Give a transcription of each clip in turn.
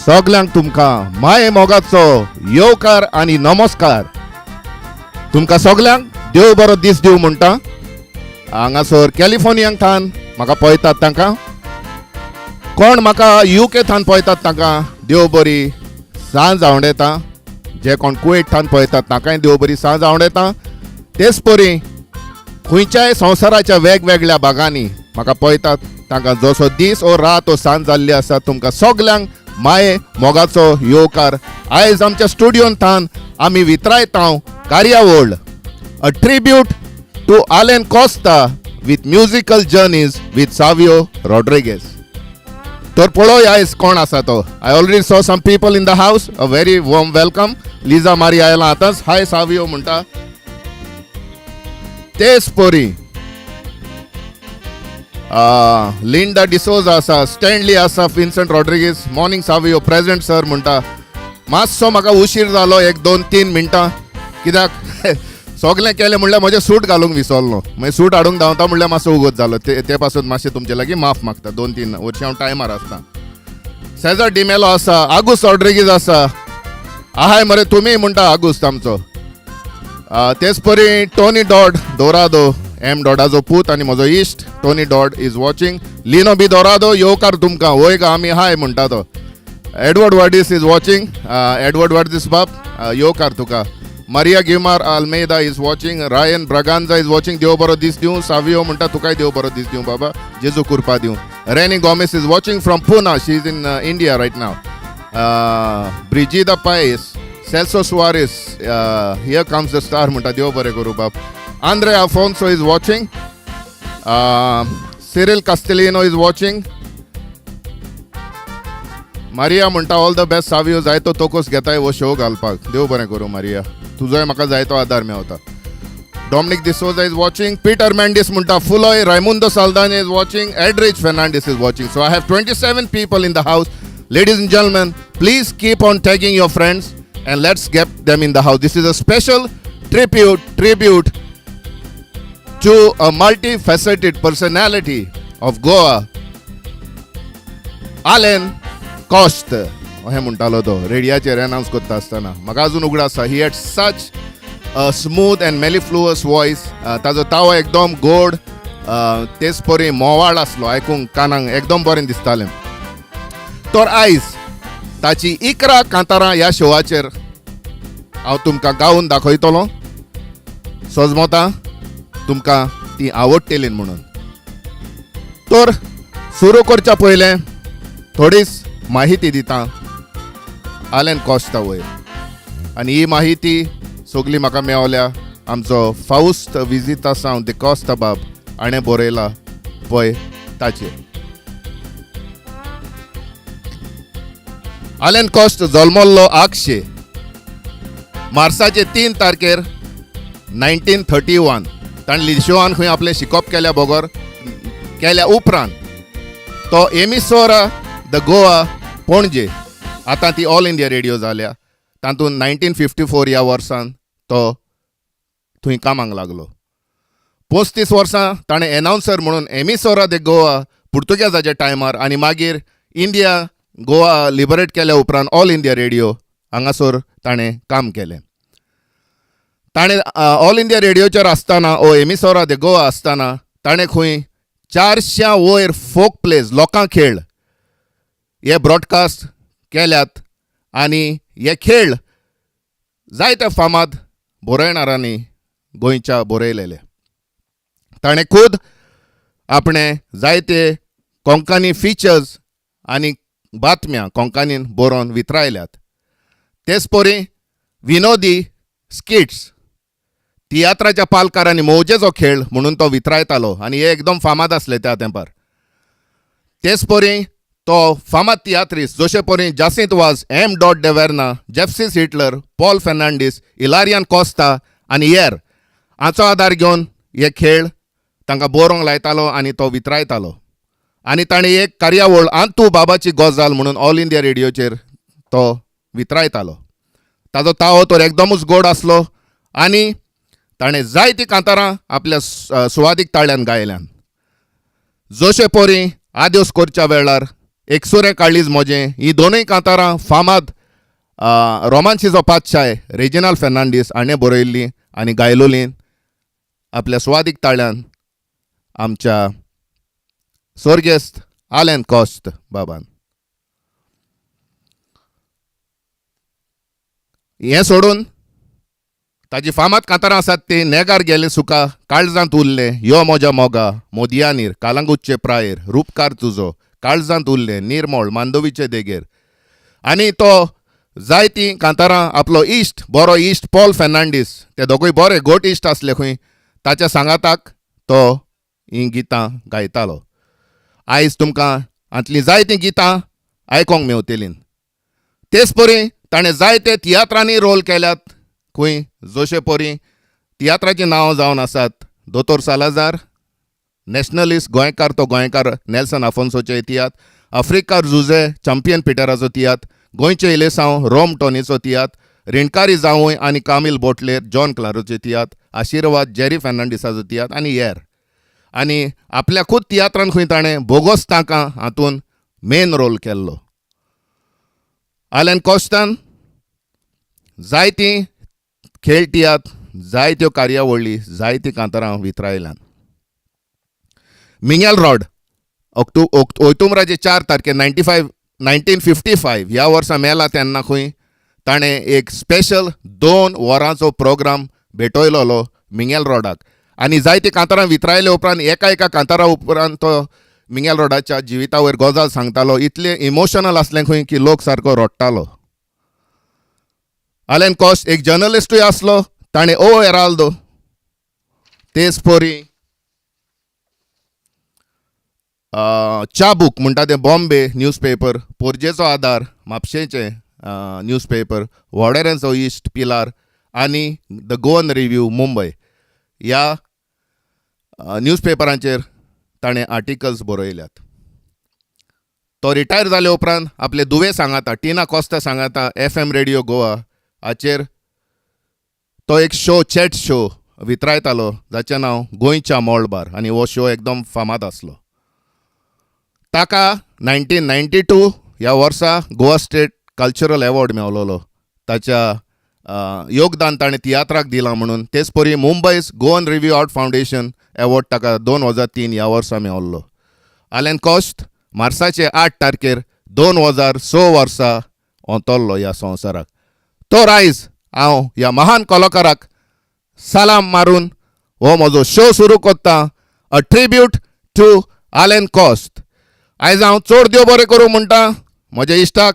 सगल्यांक तुमकां माये मोगाचो येवकार आनी नमस्कार. तुमकां सगल्यांक देव बरो दीस दिवं म्हणटा. हांगासर कॅलिफोर्नियांक थान म्हाका पळयतात तांकां, कोण म्हाका युके थान पळयतात तांकां देव बरी सांज आवडयता. जे कोण कुवेट थान पळयतात तांकांय देव बरी सांज आवडयता. तेच परी खंयच्याय संवसाराच्या वेगवेगळ्या भागांनी म्हाका पळयतात तांकां जसो दीस ओ रात ओ सांज जाल्ली आसा तुमकां सगल्यांक माये मोगाचो येवकार. आयज आमच्या स्टुडियोन थान आमी वितरायता कार्यावळ a tribute to Alan Costa with musical journeys with Savio Rodrigues. तर पळोवया आयज कोण आसा तो. I already saw some people in the house. A very warm welcome. Liza Maria आयला आतांच हाय सावियो म्हणटा. तेच परी लिंडा डिसोजा आसा, स्टॅनली आसा, Vincent Rodrigues, morning Savio, present sir म्हणटा. मातसो म्हाका उशीर जालो एक दोन तीन मिनटां, कित्याक सगळें केलें म्हणल्यार म्हजें सूट घालूंक विसरलो. मागीर सूट हाडूंक धांवता म्हणल्यार मातसो उगत जालो. ते ते पासून मातशें तुमचे लागीं माफ मागता. दोन तीन वर्सां हांव टायमार आसता. सेजर डिमेलो आसा, आगुस्त रॉड्रिगीज आसा. आहाय मरे तुमी म्हणटा आगुस्त आमचो. तेच परी टोनी डॉड दोरादो, एम डॉडाचो पूत आनी म्हजो इश्ट Tony Dod is watching. Lino B Dorado येवकार तुमकां. वय गा आमी हाय म्हणटा तो. Edward Varghese is watching. Edward Varghese बाब, येवकार तुका. Maria Guimar Almeida is watching. Ryan Braganza is watching. देव बरो दीस दिवं सावियो म्हणटा. तुकाय देव बरो दीस दिवं बाबा, जेजू कुरपा दिवं. Renny Gomes is watching from Pune. She is in India right now. Brigida Paes, Celso Soares, here comes the star म्हणटा. देव बरें करूं बाब. Andre Afonso is watching. Cyril Castelino is watching. Maria म्हणटा ऑल the best Savio, जायतो तोकोस घेताय हो show घालपाक. देव बरें करूं मारिया, तुजोय म्हाका जायतो आदार मेवता. Dominic D'Souza is watching. Peter Mendis म्हणटा फुलोय. Raimundo Saldanha is watching. Edrich Fernandes is watching. So I have 27 people in the house. Ladies and gentlemen, please keep on tagging your friends and let's get them in the house. This is a special tribute to a multifaceted personality of Goa, Alan Costa. अशें म्हणटालो तो रेडियाचेर अनावन्स करता आसतना. म्हाका अजून उगडास आसा, he had such a smooth and mellifluous voice. ताजो तावो एकदम गोड, तेच परी मोवाळ आसलो, आयकूंक कानाक एकदम बरें दिसतालें. तर आयज ताची 11 कांतारां ह्या शोवाचेर हांव तुमकां गावन दाखयतलो. सोजमोता तुमकां ती आवडटली म्हणून. तर सुरू करच्या पयलें थोडीच माहिती दिता आलेन कॉस्ता वयर, आनी ही माहिती सगली म्हाका मेवल्या आमचो फावस्त विजिता सावन दे कॉस्ता बाब हाणें बरयला पळय ताचेर. आलेन कॉस्ट जल्मल्लो आगशे मार्साचे 3 तारखेर 1931. ताणें लिशोआन खंय आपलें शिकप केल्या बगर केल्या उपरांत तो एमिसोरा the Goa Panaji, आतां ती ऑल इंडिया रेडियो जाल्या, तातूंत 1954 ह्या वर्सान तो थंय कामाक लागलो. 35 वर्सां ताणें एनावन्सर म्हणून एमिसोरा दे गोवा पुर्तुगेजाच्या टायमार आनी मागीर इंडिया गोवा लिबरेट केल्या उपरांत ऑल इंडिया रेडियो हांगासर ताणें काम केलें. ताणें ऑल इंडिया रेडियोचेर आसतना ओ एमिसोरा दे गोवा आसतना ताणें खंय 400 वयर फोक प्लेज लोकां खेळ हे ब्रॉडकास्ट केल्यात आनी हे खेळ जायते फामाद बरयणारांनी गोंयच्या बरयलेले. ताणें खूद आपणें जायते कोंकणी फिचर्स आनी बातम्या कोंकणीन बरोवन वितरायल्यात. तेच परी विनोदी स्किट्स तियात्राच्या पालकार आनी मौजेचो खेळ म्हणून तो वितरायतालो आनी हे एकदम फामाद आसले त्या तेंपार. तेच परी तो फामाद तियात्रीस जशे परी Jacinto Vaz, M Dot De Verna, Jepsis Hitler, Paul Fernandes, Hilarion Costa आनी हेर हांचो आदार घेवन हे खेळ तांकां बरोवंक लायतालो आनी तो वितरायतालो. आनी ताणें एक कार्यावळ आंतू बाबाची गजाल म्हणून ऑल इंडिया रेडियोचेर तो वितरायतालो. ताजो तावो तर एकदमूच गोड आसलो आनी ताणें जायतीं कांतारां आपल्या सुवादीक ताळ्यान गायल्यान. जशे परी आदेस करच्या वेळार, एकसुरें काळीज म्हजें ही दोनूय कांतारां फामाद रोमांशीचो पातशाय रेजिनाल्ड फेर्नांडीस हाणें बरयल्लीं आनी गायलोलीं आपल्या सुवादीक ताळ्यान आमच्या स्वर्गेस्त आलेन कॉस्त बाबान. हें सोडून ताजी फामाद कांतारां आसात ती नेगार गेले सुका, काळजांत उरलें, यो म्हज्या मोगा, मोदयानीर, कालांगुटचे प्रायेर, रुपकार तुजो, काळजांत उरलें, निर्मळ, मांडवीचे देगेर. आनी तो जायतीं कांतारां आपलो इश्ट, बरो इश्ट पॉल फेर्नांडीस, ते दोगूय बरे गोट इश्ट आसले खंय, ताच्या सांगाताक तो हीं गितां गायतालो. आयज तुमकां हांतलीं जायतीं गितां आयकोंक मेवतलीं. तेच परी ताणें जायते तियात्रांनी रोल केल्यात खंय, जशे परी तियात्राचीं नांवां जावन आसात दोतोर सालाजार, नॅशनलिस्ट गोंयकार तो गोंयकार नेल्सन आफोन्सोचे तियात्र, आफ्रिकार जुझे चॅम्पियन पिटराचो तियात्र, गोंयचे इलेसांव रोम टोनीचो तियात्र, रिणकारी जावूय आनी कामील बोटलेर जॉन क्लारोचे तियात्र, आशिर्वाद जेरी फेर्नांडीसाचो तियात्र आनी हेर. आनी आपल्याकूच तियात्रान खंय ताणें बोगोस तांकां हातून मेन रोल केल्लो. आलेन कॉस्तान जायतीं खेळ तियात्र, जायत्यो कार्यावळी, जायतीं कांतारां वितरायल्यान. मिंगेल रॉड ओक्टोबराचे 4 तारखे 1955 ह्या वर्सा मेला तेन्ना खंय ताणें एक स्पेशल 2 वरांचो प्रोग्राम भेटयलोलो मिंगेल रॉडाक. आनी जायतीं कांतारां वितरायले उपरांत एका एका कांतारा उपरांत तो मिंगेल रॉडाच्या जिविता वयर गजाल सांगतालो. इतलें इमोशनल आसलें खंय की लोक सारको रडटालो. आलेन कॉस्ट एक जर्नलिस्टूय आसलो, ताणें ओ हेराल्दो, तेच परी चाबूक म्हणटा तें बॉम्बे न्यूजपेपर, पोरजेचो आदार म्हापशेंचें न्यूजपेपर, वॉडेरांचो इश्ट पिलार आनी the Goan review Mumbai ह्या न्यूजपेपरांचेर ताणें आर्टिकल्स बरयल्यात. तो रिटायर जाले उपरांत आपले दुवे सांगाता टिना कोस्ता सांगाता FM radio Goa हाचेर तो एक शो, चॅट शो वितरायतालो जाचें नांव गोंयच्या मळबार आनी हो शो एकदम फामाद आसलो. ताका 1992 ह्या वर्सा गोवा स्टेट कल्चरल एवॉर्ड मेवलोलो ताच्या योगदान ताणें तियात्राक दिलां म्हणून. तेच परी मुंबयस Goan review art foundation award ताका 2003 ह्या वर्सा मेवल्लो. आलेन कॉस्ट मार्साचे 8 तारखेर 2006 वर्सा ओंतरलो ह्या संवसाराक. तर आयज हांव ह्या महान कलाकाराक सलाम मारून हो म्हजो शो सुरू करता, a tribute to Allen Costa. आयज हांव चड देव बरें करूं म्हणटा म्हज्या इश्टाक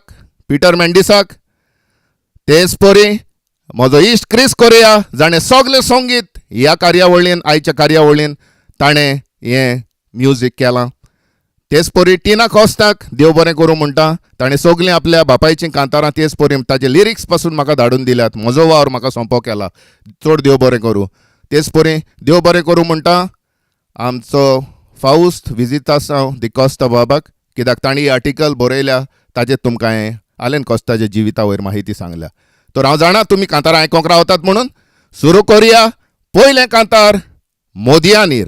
पिटर मेंडिसाक, तेच परी म्हजो इश्ट क्रिस कोरिया जाणें सगलें संगीत ह्या कार्यावळीन, आयच्या कार्यावळीन ताणें हें म्युजीक केलां. तेच परी टिना कॉस्ताक देव बरें करूं म्हणटा, ताणें सगलीं आपल्या बापायचीं कांतारां तेच परी ताजे लिरिक्स पासून म्हाका धाडून दिल्यात, म्हजो वावर म्हाका सोंपो केला, चड देव बरें करूं. तेच परी देव बरें करूं म्हणटा आमचो फावस्त विजितासांव दिकोस्ता बाबाक, कित्याक तांणी आर्टिकल बरयल्या ताजेर तुमकां हें आलेन कॉस्ताच्या जिविता वयर माहिती सांगल्या. तर हांव जाणा तुमी कांतारां आयकोंक रावतात म्हणून सुरू करुया. पयलें कांतार मोदयानीर,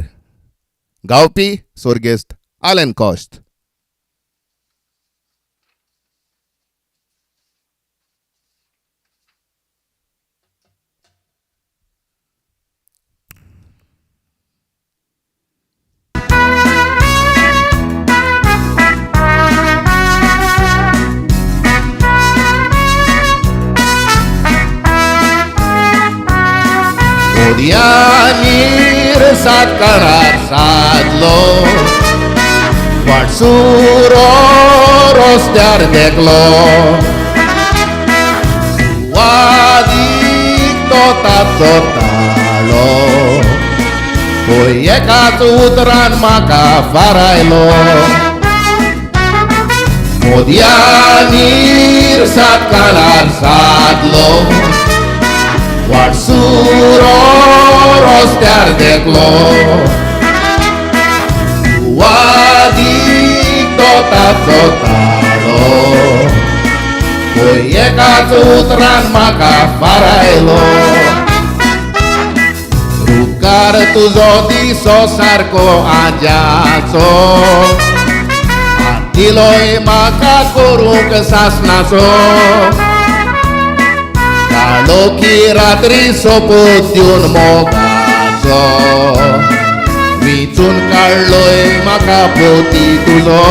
गावपी स्वर्गेस्त आलेन कॉस्ट. मोदयानीर सात कणार सादलो, वाटसुरो रस्त्यार देखलो, सुवादीक तो ताचो ताळो, पळय एकाच उतरान म्हाका फारायलो. मोदयानीर सात कणार सादलो, वाटसुरो रस्त्यार देखलो, सुवादीक तो ताचो ताळो, पळय एकाच उतरान म्हाका फारायलो. रुकार तुजो दिसो सारको आज्याचो, दिलोय म्हाका करूंक सासणाचो. काळोखी रात्री सोपूत दिवन मोगाचो, विचून काडलोय म्हाका पोती तुजो.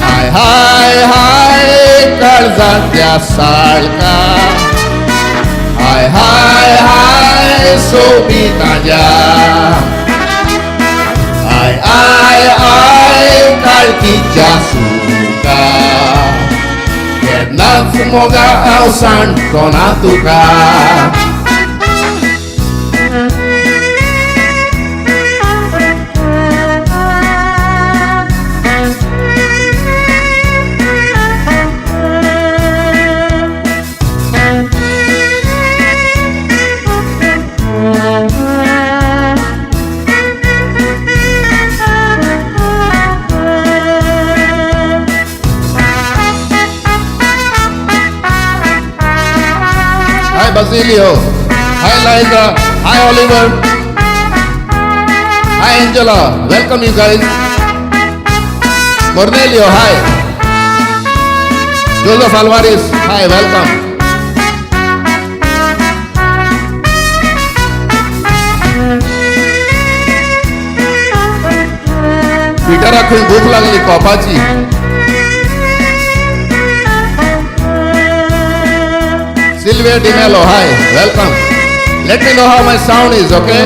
हाय हाय हाय काळजांतल्या साळका, हाय हाय हाय सोबीतांज्या, हाय हाय हाय काळखीच्या सुका, केन्नाच मोगा हांव सांडचो ना तुका. Hi Basilio, hi Liza, hi Oliver, hi Angela, welcome you guys. Cornelio, hi. Joseph Alvarez, hi, welcome. पिटराक खंय भूक लागली कोपाची. Sylvia DiMello, hi, welcome. Let me know how my sound is, okay?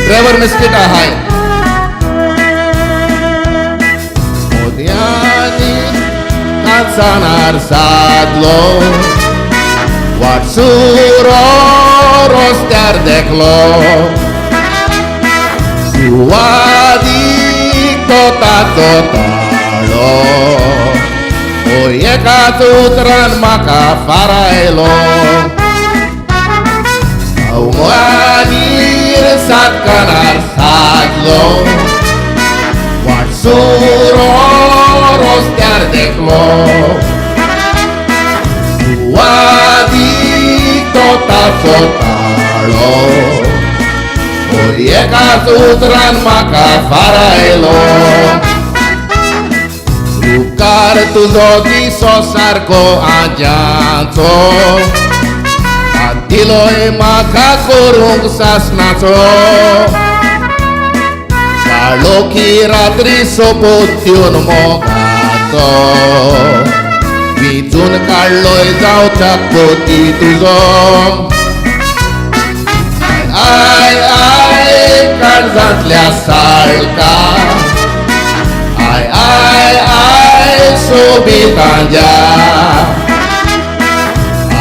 Trevor Mesquita, hi. मोतयांनी कांचनार सादलो, वाटसुरो रस्त्यार देखलो, सुवादीक तो ताचो ताळो, एकाच उतरान म्हाका फारायलो. अवमानीर सातकनार सादलो, वाटसुरो रस्त्यार देखलो, सुवादीक तो ताचो ताळो, एकाच उतरान म्हाका फारायलो. रुकार तुजो दिसो सारको आज्याचो, दिलोय म्हाका करूंक सासणाचो. काळोखी रात्री सोपूत दिवन मोगाचो, विचून काडलोय जावच्या पोती तुजो. I I काळजांतल्या साळका, I I I सोबीतांज्या,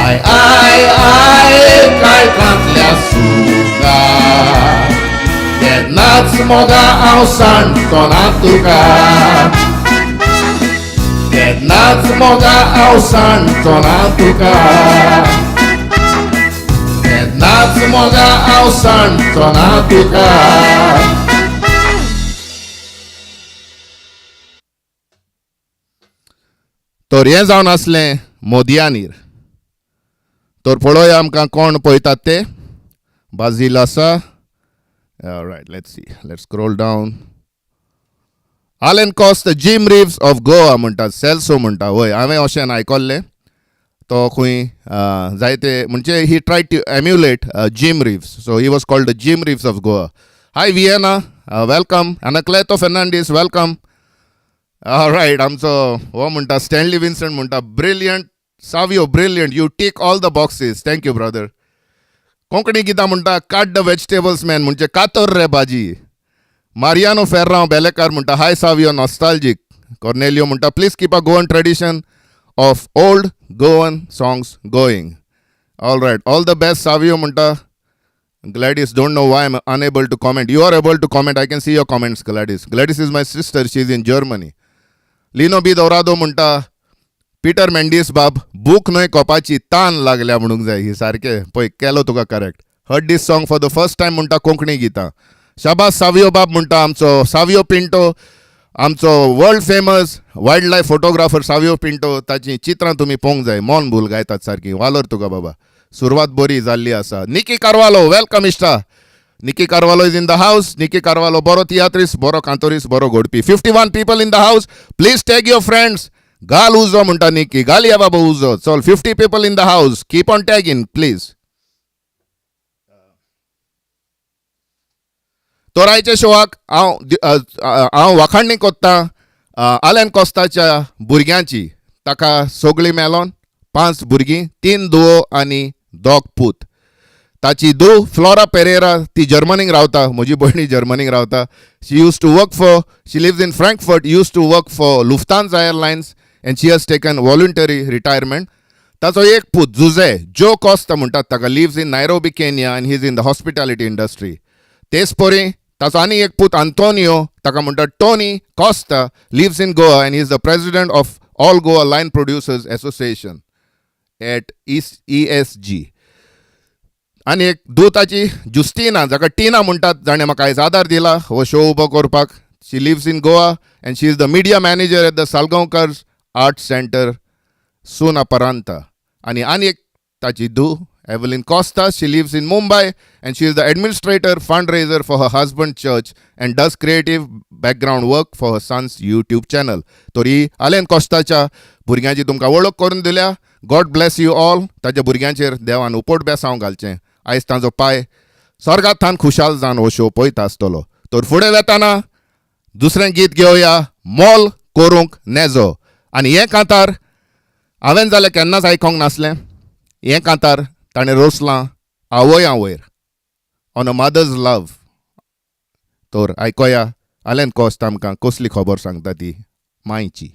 I I I काळखांतल्या सुका, केन्नाच मोगा हांव सांडचो ना तुका, केन्नाच मोगा हांव सांडचो ना तुका, केन्नाच मोगा हांव सांडचो ना तुका. तर हें जावन आसलें मोदयानीर. तर पळोवया आमकां कोण पळयतात ते. बाजील आसा. Right, let's see, let's scroll down. Alan Costa, Jim Reeves of Goa म्हणटा, सेल्सो म्हणटा. वय, हांवें अशें आयकल्लें तो खंय जायते म्हणजे he try to emulate Jim Reeves, so he was called the Jim Reeves of Goa. Hi Vienna, welcome. Anacleto Fernandes, welcome. Right, आमचो हो म्हणटा स्टॅनली विन्संट म्हणटा, brilliant Savio, brilliant, you tick all the boxes, thank you brother. Konkani गितां म्हणटा काट the vegetables man, म्हणजे कातर रे भाजी. मारियानो फेर्रांव बेलेकार म्हणटा हाय सावियो, नॉस्टाल्जीक. कॉर्नेलियो म्हणटा please keep a Goan tradition of old Goan songs going. All right, all the best Savio म्हणटा. Gladys, don't know why I'm unable to comment. You are able to comment. I can see your comments, Gladys. Gladys is my sister. She is in Germany. Lino B Dourado म्हणटा Peter Mendes बाब book न्हय कोपाची तान लागल्या म्हणूंक जाय. ही सारकें पळय केलो तुका correct. Heard this song for the first time म्हणटा कोंकणी गितां. शाबास सावियो बाब म्हणटा आमचो सावियो पिंटो, आमचो world famous wild life photographer Savio Pinto. ताचीं चित्रां तुमी पळोवंक जाय, मन भूल गायतात सारकी. वालोर तुका बाबा, सुरवात बरी जाल्ली आसा. निकी कार्वालो, welcome इश्टा. Nicky Carvalho is in the house. Nicky Carvalho बरो तियात्रिस्ट, बरो कांतोरिस्ट, बरो घोडपी. 51 people in the house. Please tag your friends. घाल उजो म्हणटा निकी, घाल या बाबा उजो. चल, 50 people in the house, keep on tagging please. तर आयच्या शोआक हांव हांव वाखाणणी कोत्ता आलेन कोस्ताच्या भुरग्यांची. ताका सगळीं मेलोन 5 भुरगीं, 3 धुवो आनी 2 पूत. ताची धूव फ्लोरा पेरेरा ती जर्मनीक रावता, म्हजी भयणी जर्मनीक रावता. She used to work for, she lives in Frankfurt, used to work for Lufthansa airlines and she has taken voluntary retirement. ताचो एक पूत जुजे जो कोस्ता म्हणटात ताका, lives in Nairobi Kenya and he is in the hospitality industry. तेच परी ताचो आनी एक पूत आंतोनियो, ताका म्हणटात Tony Costa, lives in Goa and he is the president of all Goa line producers association at ESG. आनी एक धूव ताची जुस्टिना, जाका टिना म्हणटात, जाणें म्हाका आयज आदार दिला हो शो उबो करपाक. She lives in Goa and she is the media manager at the Salgaocar art centre Sunaparanta. आनी आनी एक ताची धूव Evelyn Costa, she lives in Mumbai and she is the administrator fund raiser for her husband church and does creative background work for her son's YouTube channel. तर ही आलेन कोस्ताच्या भुरग्यांची तुमकां वळख करून दिल्या. God bless you all. ताच्या भुरग्यांचेर देवान उपट बेसांव घालचें. आयज तांचो पाय स्वर्गात थान खुशाल जावन हो शो पळयता आसतलो. तर फुडें वेताना दुसरें गीत घेवया, मोल करूंक नेजो. आनी हें कांतार हांवें जाल्यार केन्नाच आयकोंक नासलें. हें कांतार ताणें रोसलां आवय आवयर, ऑन अ मदर्स लव. तर आयकोया आलेन कोस्त आमकां कसली खबर सांगता ती मायची.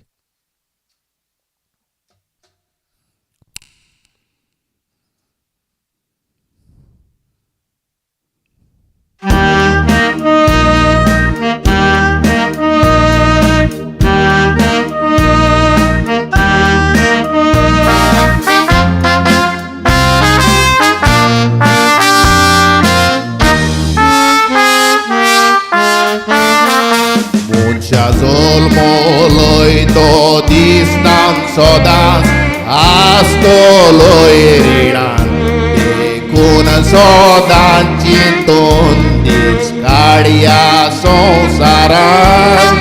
मनशा जल्मलोय तो दिसतान सदांच आसतलोय रिणान, देखून सदांच चिंतून दीस काडया संवसारान.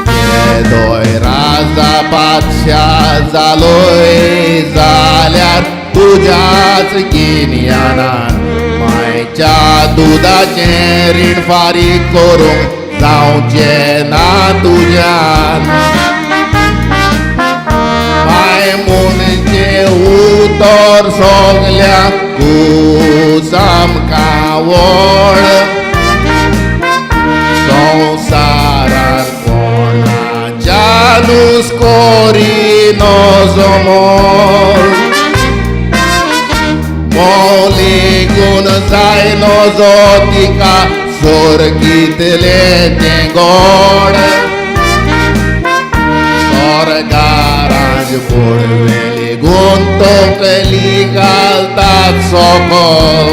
येदोय राजा बादशा जालोय जाल्यार तुज्याच गिन्यानान, मायच्या दुदाचें रीण फारीक करूंक जावचें ना तुज्यान. माय म्हणचें उतर सगल्यांकूच आमकां व्हड, संवसारांत कोणाच्यानूच करी नजो मोल. मोलेगून जाय नजो तिका सोर्गीतलें तें गोड, सोर्गाराज पडवेली गूण तकली घालतात सकल.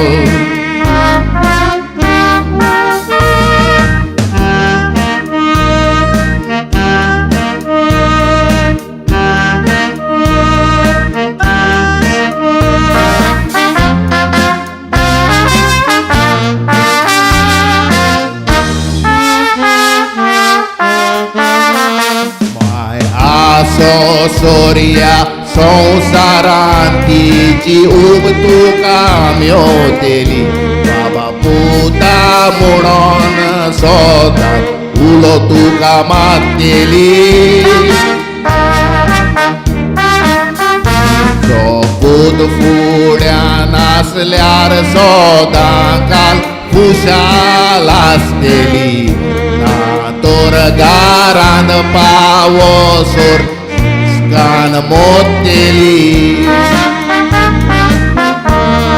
सोर्या संवसारांत तिची उब तुका मेवतली, बाबा पुता म्हणून सदांच उलो तुका मारतली. जो पूत फुड्यान आसल्यार सदां काल खुशाल आसतली, ना तर घरान पावसोर कान मोतली.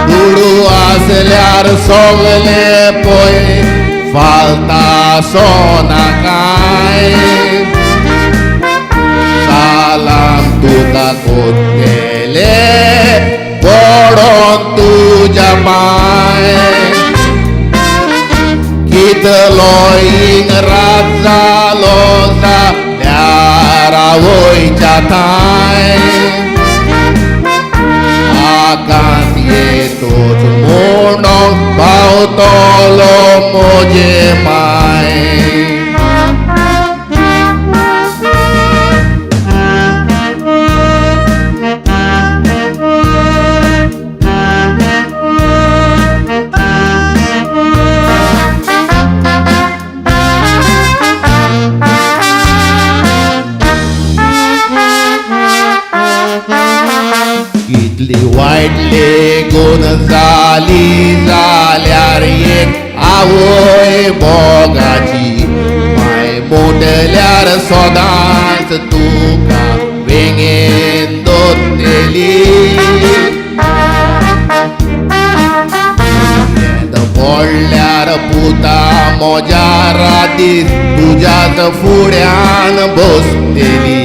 दुडू आसल्यार सगले पळय फालता सोना कांय, सालाम तुका कोत्तेले पडोन तुज्या पांय. कितलो इंग्राज जालो जाल्यार आवयच्या ठांय, आकांत येतोच मोजे माय. कितली वायट लेगून जाली जाल्यार एक आवय मोगाची माय मोडल्यार सदांच तुका वेंगेन दोतली. पडल्यार पुता मोज्या रातीत तुज्याच फुड्यान बसतली.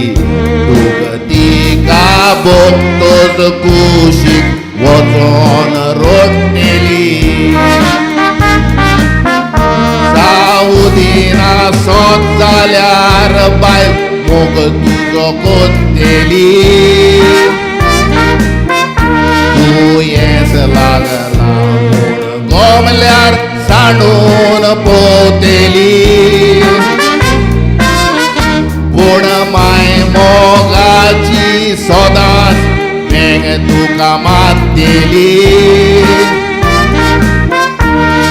तुका तिका बघतोच कुशीक वचोन रोडटेली. सावदिना सोद जाल्यार बायल मोग तुजो कोत्तेली. दुयेंस लागला म्हूण गोमल्यार सांडून पोवतेली. पूण माय मोगाची सदांच वेंग तुका मारतेली.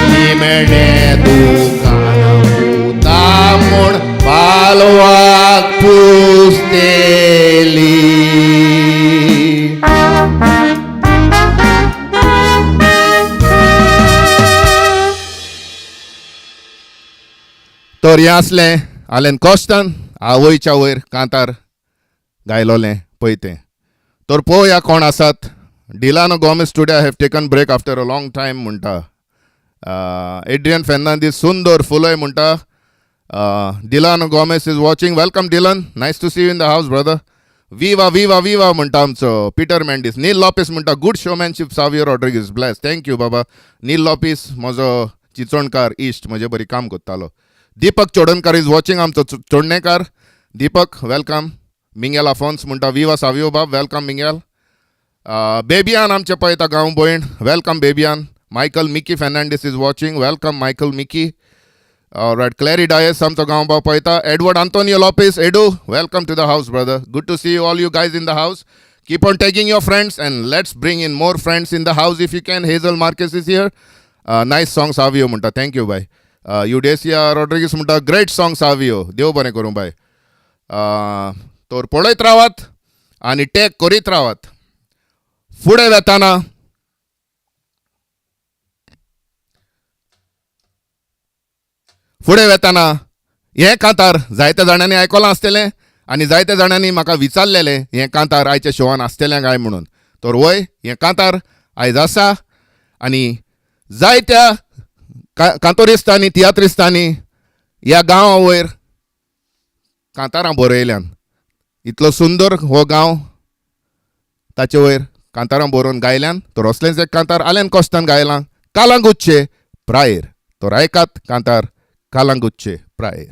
निमणें दुकान पुता म्हूण पालवाक पुसतेली. तर हें आसलें आलेन कॉश्तान आवयच्या वयर कांतार गायलोलें पळय तें. तर पळोवया कोण आसात. Delano Gomes today I have taken break after a long time म्हणटा. एड्रियन फेर्नांदीस सुंदर फुलय म्हणटा. Delano Gomes is watching. Welcome Dylan, nice to see you in the house brother. Viva viva viva म्हणटा आमचो पिटर मेंडीस. नील लॉपीस म्हणटा good showmanship Savio Rodrigues bless. Thank you बाबा. नील लॉपीस म्हजो चिचोणकार इश्ट, म्हजे बरी काम करतालो. दीपक चोडणकार is watching आमचो Chodankar. Deepak welcome. Mingel Afonso म्हणटा विवा सावियो बाब, welcome Mingel. बेबियान आमचे पळयता गांव भयण, welcome बेबियान. Michael Mickey Fernandes is watching, welcome Michael Mickey. Right, Clary Dias आमचो गांव भाव पळयता. Edward Antonio Lopes Edu, welcome to the house brother. Good to see you all you guys in the house. Keep on tagging your friends and let's bring in more friends in the house if you can. Hazel Marquez is here. Nice song Savio म्हणटा, thank you bye. Eudocia Rodrigues म्हणटा great song Savio, देव बरें करूं बाय. तर पळयत रावात आनी tag करीत रावात. फुडें वेताना फुडें वेताना हें कांतार जायत्या जाणांनी आयकलां आसतलें आनी जायत्या जाणांनी म्हाका विचारलेलें हें कांतार आयच्या शोवान आसतलें काय म्हणून. तर वय हें कांतार आयज आसा आनी जायत्या कांतोरिस्तांनी तियात्रिस्तांनी ह्या गांवा वयर कांतारां बरयल्यान. इतलो सुंदर हो गांव ताचे वयर कांतारां बरोवन गायल्यान. तर असलेंच एक कांतार आलेन कॉश्तान गायलां, कालांगुतचे प्रायर. तर आयकात कांतार कालांगुतचे प्रायर.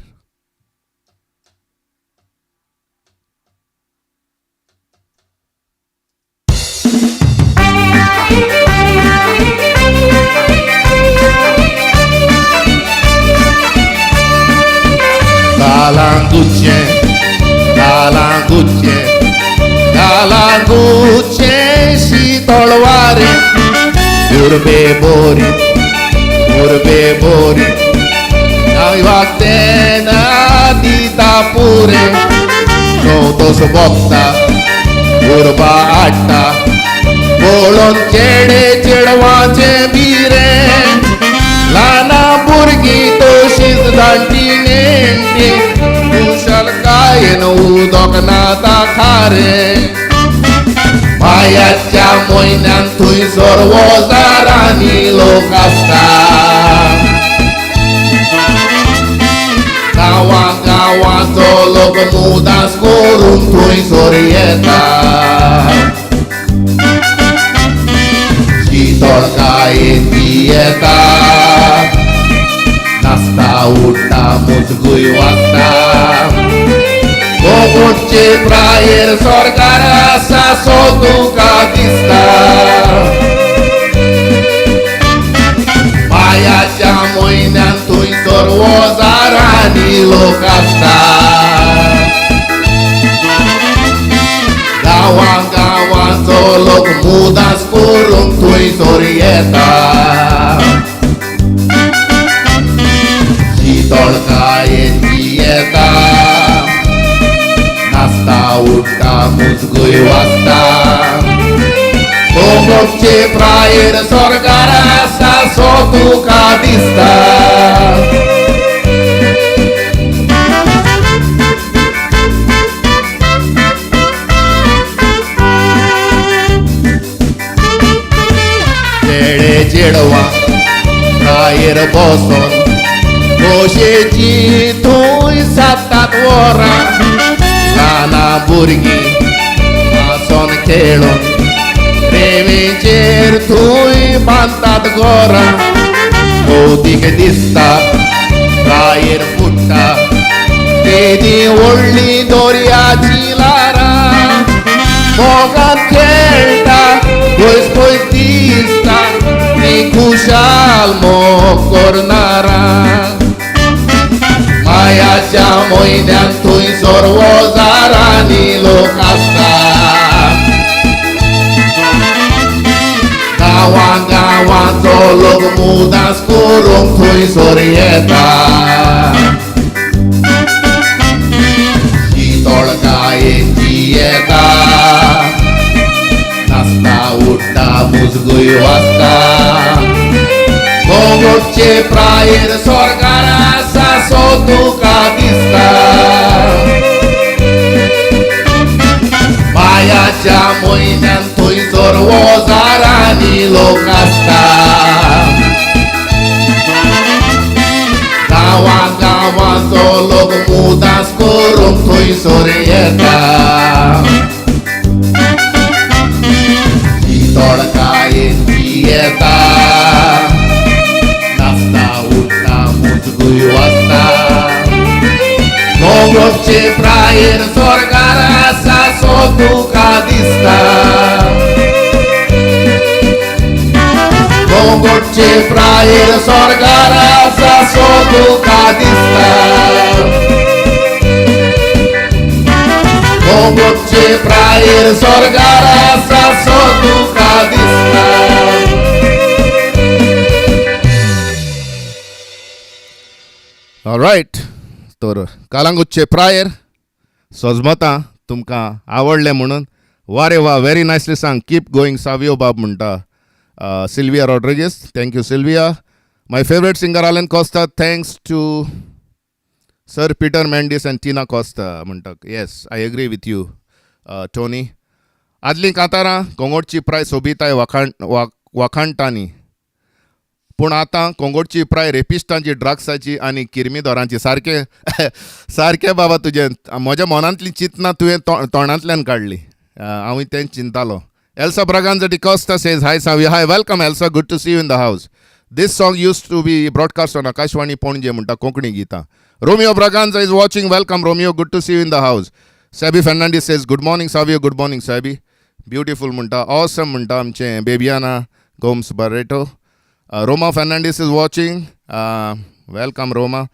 कालांगुतचे कालांगुतचे कालांगुतचे शीतळ वारें उर्बे बोरी उर्बे बोरी वागतेना दिता पुरे नोतोस बोगता उर्बा आडटा पळोवन चेडे चेडवाचे बिरे ल्हाना भुरगीं तशींच जाणटी नेणटी कुशलकायेन उदक नाता खारें. मायाच्या म्हयन्यान थंयसर वजारांनी लोक आसता. गांवां गांवांचो लोक मुदास करून थंयसर येता. शीतळकायेन पियेता नाचता उठ्ठा मुजगूय वाजता. गोमुटचे प्रायेर सरकार आसा सो तुका दिसता. मायाच्या म्हयन्यान थंयसर हजारांनी लोक आसता. गांवां गांवांचो लोक मुदास करूंक थंयसर येता. शितळकायेन जियेता, नाचता उठ्ठा मुजगूय वाजता. कोंगोटचे प्रायेर सरकार आसा सो तुका दिसता. चेडे चेडवां प्रायेर बसोन खोशेची थंय सातात वरां. ल्हानां भुरगीं हांसोन खेळोन रेंवेचेर थंय बांदतात घरां. भोवतीक दिसता प्रायेर फुट्टा तेदी व्हडली दर्याची ल्हारां. मोगान खेळटा पयस पयस दिसता ती खुशाल मोग करणारां. मायाच्या म्हयन्यांत थंयसर हजारांनी लोक आसता. गांवां गांवांचो लोक मुदास करूंक थंयसर येता. शितळकायेन जियेता, नाचता उठ्ठा मुजगूय वाजता. कोंगोटचे प्रायेर सरकार आसा सो तुका दिसता. मायाच्या म्हयन्यांत थंयसर हजारांनी लोक आसता. गांवां गांवांचो लोक मुदास करूंक थंयसर येता. शितळकायेन जियेता, नाचता उठ्ठा मुजगूय वाजता. कोंगोटचे प्रायेर सरकार आसा सो तुका दिसता. कोंगोटचे प्रायेर सरकार आसा सो तुका दिसता. कोंगोटचे प्रायेर सरकार आसा सो तुका दिसता. ऑलरायट, तर कालांगुटचे प्रायर सजमतां तुमकां आवडलें म्हणून. वा रे वा, व्हेरी नायसली सांग. कीप गोईंग सावियो बाब म्हणटा Sylvia Rodrigues. Thank you Sylvia. My favourite singer Alan Costa, thanks to sir Peter Mendes and Tina Costa म्हणटा. Yes, I agree with you Tony. आदलीं कांतारां कोंगोटची प्राय सोबिताय वाखाणटानी, पूण आतां कोंगोटची प्राय रेपिस्टांची, ड्रग्साची आनी किर्मिदोरांची. सारकें सारकें बाबा तुजें, म्हज्या मनांतलीं चिंतना तुवें तोंडांतल्यान काडली. हांवूय तेंच चिंतालो. Elsa Braganza D'Costa says hi Savio. Hi, welcome Elsa, good to see you in the house. This song used to be broadcast on Akashvani Panaji म्हणटा कोंकणी गितां. Romeo Braganza is watching, welcome Romeo, good to see you in the house. Sabi Fernandes says good morning Savio, good morning Sabi. Beautiful म्हणटा, awesome म्हणटा आमचें Bebiana Gomes Barreto. Roma Fernandes is watching, welcome Roma.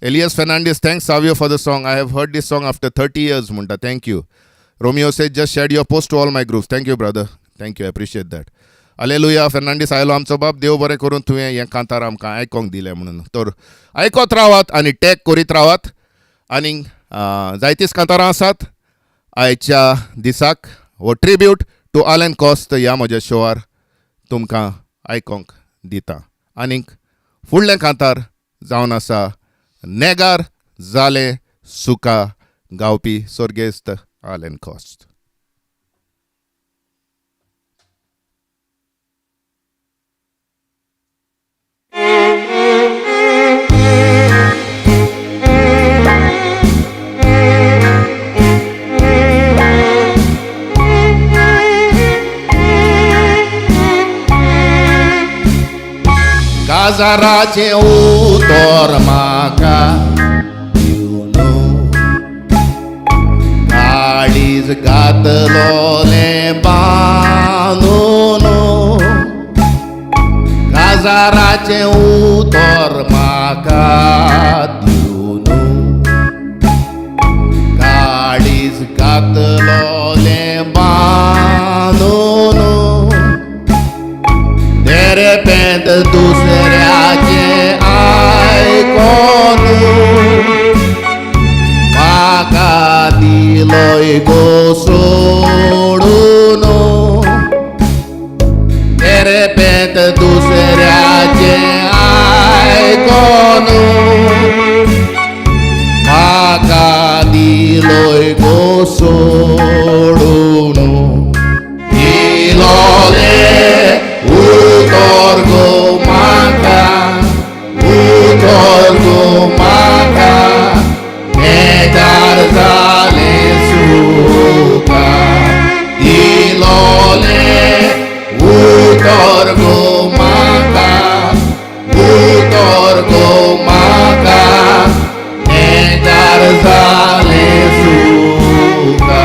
Elias Fernandes, thanks Savio for the song. I have heard this song after 30 years म्हणटा, thank you. Romeo says just shared your post to all my groups. Thank you brother, thank you, appreciate that. Alleluia Fernandes आयलो आमचो बाब, देव बरें करून तुवें हें कांतार आमकां आयकोंक दिलें म्हणून. तर आयकत रावात आनी टॅग करीत रावात. आनी जायतीच कांतारां आसात आयच्या दिसाक. हो ट्रिब्यूट टू आलन कॉस्त ह्या म्हज्या शोआर तुमकां आयकोंक दिता. आनीक फुडलें कांतार जावन आसा नेगार जालें सुका, गावपी सर्गेस्त आलन कॉस्त. काजाराचें उतर म्हाका दिवन काळीज घातलोलें बांदून, काजाराचें उतर म्हाका दिवन काळीज घातलोलें बांदून तेरेपेंत दुसऱ्याचें आयकोन म्हाका दिलोय गो सोडून तेरेपेंत दुसऱ्याचें आयकोन म्हाका दिलोय गो सोडून दिलोलें उतर गो म्हाका उतर गो म्हाका नेजार जालें सुका दिलोलें उतर गो म्हाका उतर गो म्हाका नेजार जालें सुका.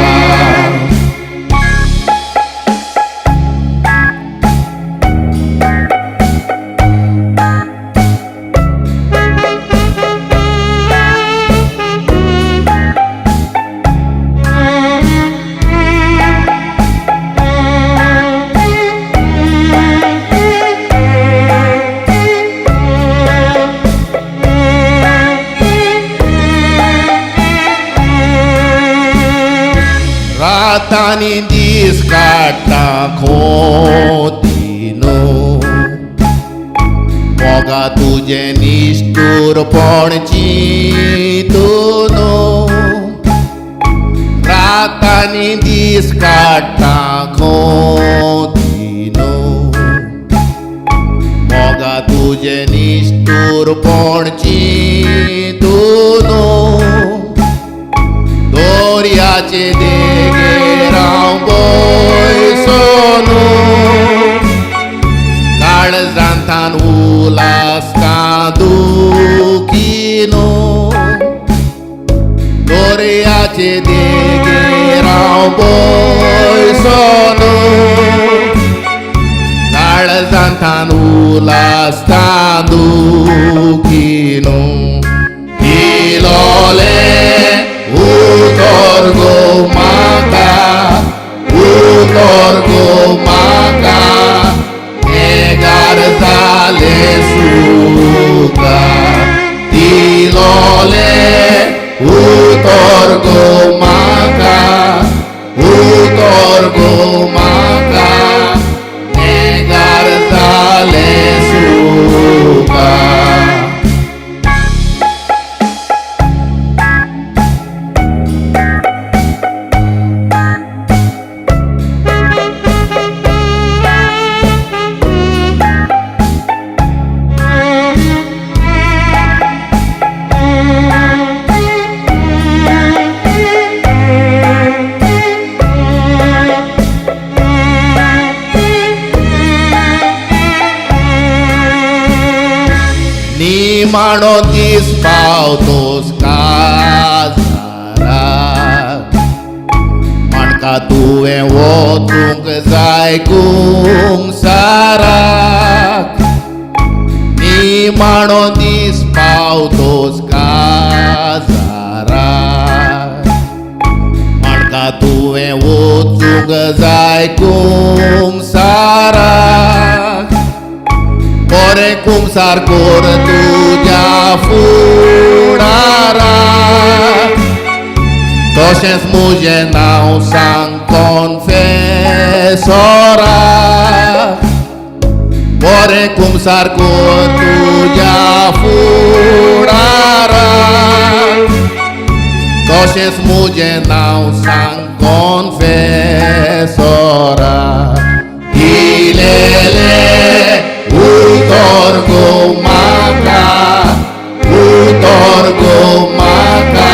रातांनी दीस काडटा खोतीनो मोगा तुजें निश्ठूरपण चिंतून रातांनी दीस काडटा खोतीनो मोगा तुजें निश्ठूरपण चिंतून दर्याचे देगेर हांव बयसोन काळजांतान उलासता दुखीन दर्याचे देगेर हांव बयसोन काळजांतान उलासता दुखीन दिलोलें उतर गो म्हाका उतर गो म्हाका नेगार जालें सुका दिलोलें उतर गो म्हाका उतर गो म्हाका नेगार जालें सुका. निमाणो दीस पावतोस काजारा माणका तुवें वचूंक जाय कुमसाराक निमाणो दीस पावतोस काजारा माणका तुवें वचूंक जाय कुमसाराक बरें कुमसार कोर तुज्या फुडारा तशेंच म्हजें नांव सांग कॉन्फेसोरा बरें कुमसार कोर तुज्या फुडारा तशेंच म्हजें नांव सांग कॉन्फेसोरा दिलेलें उतर गो म्हाका उतर गो म्हाका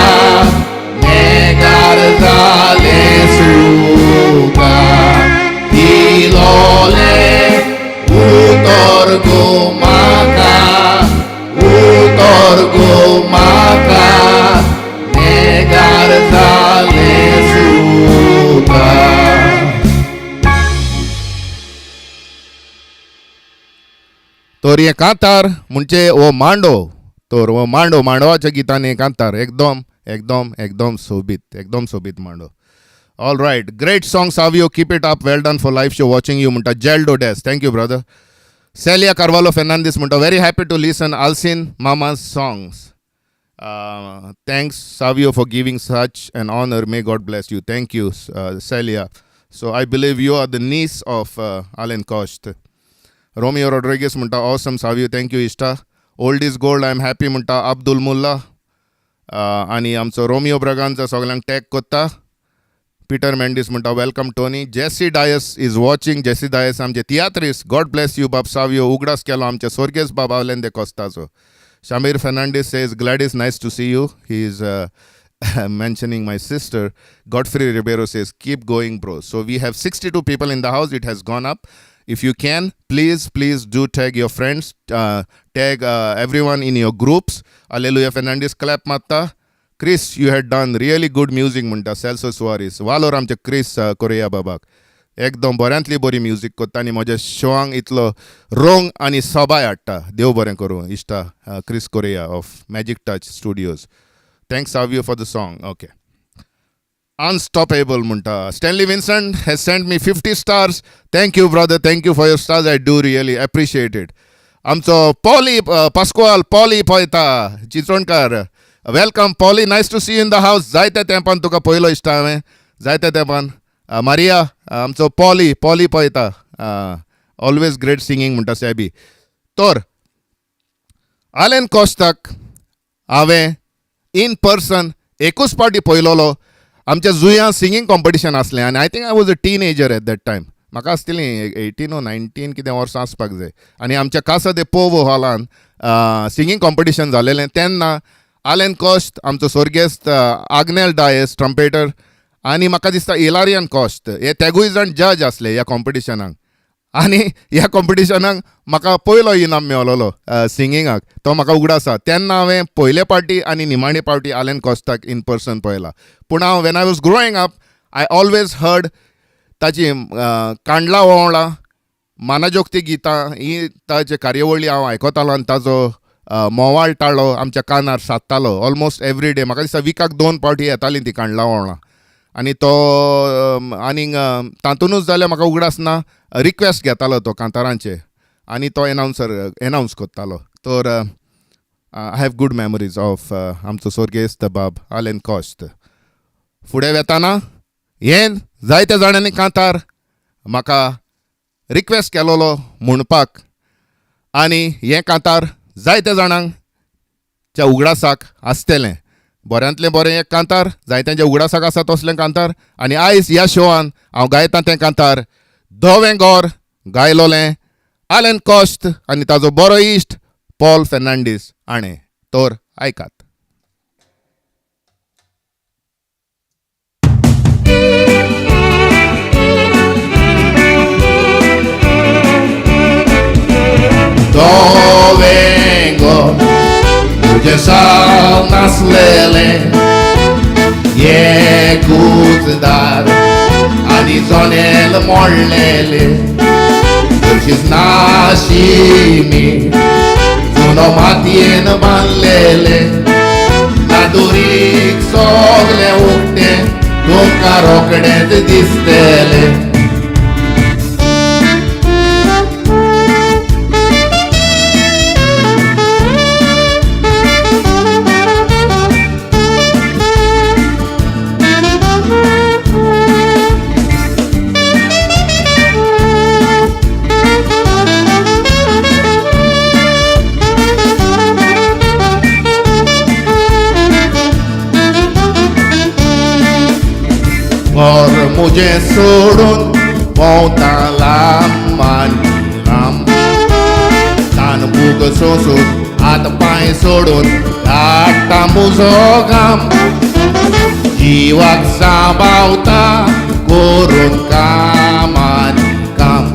नेगार जालें सुका दिलोलें उतर गो म्हाका उतर गो म्हाका नेगार जालें सुका. तर हें कांतार म्हणजे हो मांडो, तर हो मांडो मांडवाच्या गितांनी हें कांतार एकदम एकदम एकदम सोबीत, एकदम सोबीत मांडो. All right, great song Savio, keep it up, well done for live show, watching you म्हणटा जेल्डो days. Thank you brother. Celia Carvalho Fernandes म्हणटा very happy to listen Alcin mama's songs. Thanks Savio for giving such an honour, may God bless you. Thank you Celia. So I believe you are the niece of Alan Costa. Romeo Rodrigues म्हणटा awesome Savio, thank you इश्टा. Old is gold, I am happy म्हणटा अब्दुल मुल्ला. आनी आमचो Romeo Braganza सगल्यांक tag कोत्ता. Peter Mendes म्हणटा welcome Tony. Jesse Dias is watching. Jesse Dias आमचे तियात्रीस, गॉड Blaise you बाब सावियो. उगडास केलो आमचे स्वर्गेस बाब आलेन दे कोस्ताचो. Shamir Fernandes says Gladys nice to see you. He is mentioning my sister. Godfrey Ribeiro says keep going bro. So we have 62 people in the house, it has gone up. If you can, please, please do tag your friends, tag everyone in your groups. Alleluia Fernandes clap मारता. Chris, you had done really good music म्हणटा सेल्सो सुवारीस. वालोर आमचे क्रिस Korea बाबाक, एकदम बऱ्यांतली बरी music कोत्ता आनी म्हज्या शोआंक इतलो रंग आनी सबाय हाडटा. देव बरें करूं इश्टा Chris Correa of Magic Touch Studios. Thanks Savio for the song. Okay, unstoppable म्हणटा. Stanley Vincent has send me 50 stars. Thank you brother, thank you for your stars, I do really appreciate it. आमचो Polly Pascoal Polly पळयता चिचोणकार, welcome Polly, nice to see in the house. जायत्या तेंपान तुका पयलो इश्टा हांवें, जायत्या तेंपान. मारिया, आमचो पॉली, पॉली पळयता, ऑलवेज ग्रेट सिंगींग म्हणटा सॅबी. तर आलेन कोस्ताक हांवें इन पर्सन एकूच पावटी पळयलोलो. आमच्या जुयां सिंगींग कॉम्पिटिशन आसलें आनी I think I was a teenager at that time. म्हाका आसतलीं 18 ओ 19 कितें वर्सां आसपाक जाय. आनी आमच्या कासा दे पोवो हॉलान सिंगींग कॉम्पिटिशन जालेलें तेन्ना आलेन कोश्त, आमचो स्वर्गेस्त आग्नेल डायस ट्रम्पेटर आनी म्हाका दिसता इलारियन कोश्त हे तेगूय जाण जज आसले ह्या कॉम्पिटिशनाक. आनी ह्या कॉम्पिटिशनाक म्हाका पयलो इनाम मेवलोलो सिंगिंगाक, तो म्हाका उगडास आसा. तेन्ना हांवें पयले पावटी आनी निमाणे पावटी आलेन कोस्ताक इन पर्सन पळयला. पूण हांव when I was growing up I always heard ताची कांडला ओंवळां, मानाजोगती गितां, ही ताचे कार्यावळी हांव आयकतालो आनी ताजो मोवाळ ताळो आमच्या कानार सादतालो ऑलमोस्ट एवरी डे. म्हाका दिसता विकाक 2 पावटी येतालीं ती कांडला ओंवळां. आनी तो आनीक तातूनच जाल्यार म्हाका उगडास ना, रिक्वेस्ट घेतालो तो कांतारांचे आनी तो एनावन्सर एनावन्स करतालो. तर I have good memories of आमचो स्वर्गेस्त बाब आलेन कोश्त. फुडें वेताना हें जायत्या जाणांनी कांतार म्हाका रिक्वेस्ट केलोलो म्हणपाक आनी हें कांतार जायत्या जाणांच्या उगडासाक आसतलें. बऱ्यांतलें बरें एक कांतार जायत्यांच्या उगडासाक आसा तसलें कांतार. आनी आयज ह्या शोआन हांव गायतां तें कांतार धवें गोर गायलोलें आलेन कोश्त आनी ताजो बरो इश्ट पॉल फेर्नांडीस हाणें. तर आयकात. धवें गोर तुजें साल नासलेलें एकूच दार आनी जनेल मोडलेलें, तशीच नाशिमी जुनो मातयेन बांदलेलें, नादुरीक सगलें उक्तें तुमकां रोखडेंच दिसतलें. घर मुझे सोडून भोंवता लांब आनी लांब, तान भूक सोसून हात पांय सोडून काडटा म्हजो घाम, जिवाक सांबावता करून काम आनी काम,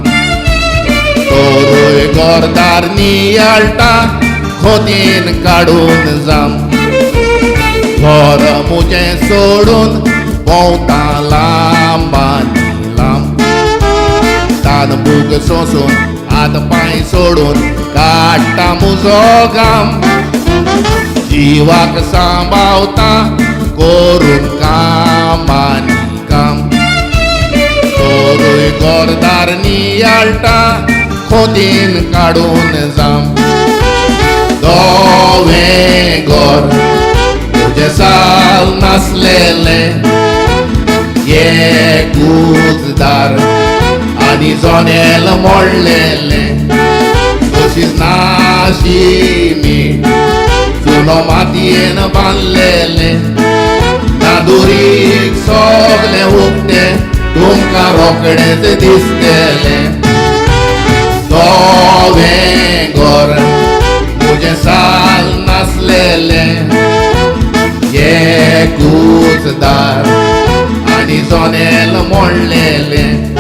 तोरूय घरदार नियाळटा खोतीन काडून जाम, घर मुझें सोडून भोंवता लांब आनी लांब, तान भूक सोसून हात पांय सोडून काडटा म्हजो घाम जिवाक सांबावता करून काम आनी काम तोरूय गोरदार नियाळटा खोतीन काडून जाम धवें घर म्हजें साल नासलेलें एकूच दार आनी जनेल मोडलेलें तशीच नाशी मीठ चुनो मातयेन बांदलेलें नादुरीक सगलें उक्तें तुमकां रोखडेंच दिसतलें धवें घर म्हजें साल नासलेलें एकूच दार आनी जनेल मोडलेलें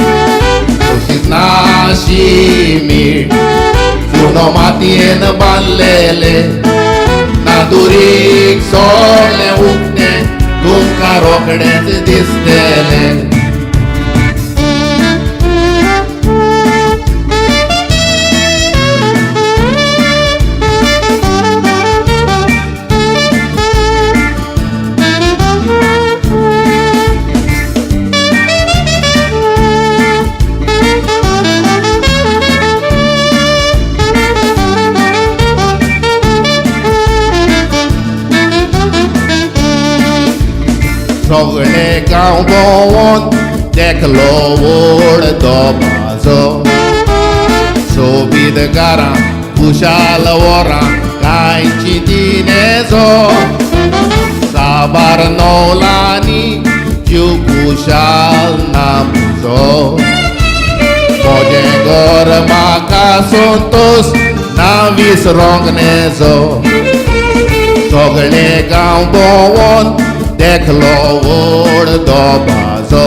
तशीच नाशी मीठ चुनो मातयेन बांदलेलें नादुरीक सगलें उक्तें तुमकां रोखडेंच दिसतलें. सगळे गांव भोंवोन देखलो व्हड दबाजो सोबीत घरां खुशाल वरां कांय चिंतिनेजो साबार नवलांनी जीव खुशाल ना म्हजो म्हजें घर म्हाका संतोश ना विसरोंक नेजो सगळे गांव भोंवोन देखलो व्हड दबाजो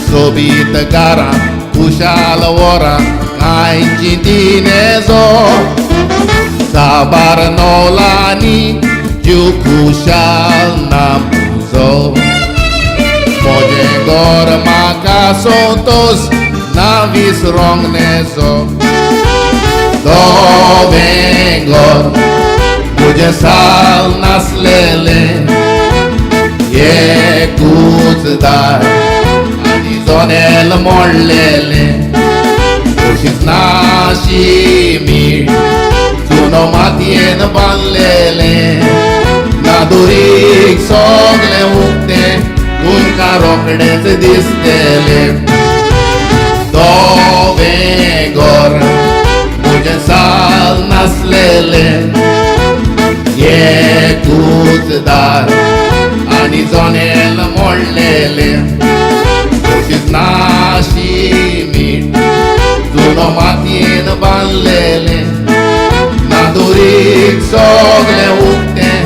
सोबीत घरां खुशाल वरां कांय चिंतिनेजो साबार नवलांनी जीव खुशाल ना म्हजो म्हजें घर म्हाका संतोश ना विसरोंक नेजो धवें घर म्हजें साल नासलेलें एकूच दार आनी जनेल मोडलेलें तशीच नाशी मीठ चुनो मातयेन बांदलेलें नादुरीक सगलें उक्तें तुमकां रोखडेंच दिसतलें धवें घर म्हजें साल नासलेलें एकूच दार आनी जनेल मोडलेलें तशीच नाशी मीठ चुनो मातयेन बांदलेलें नादुरीक सगलें उक्तें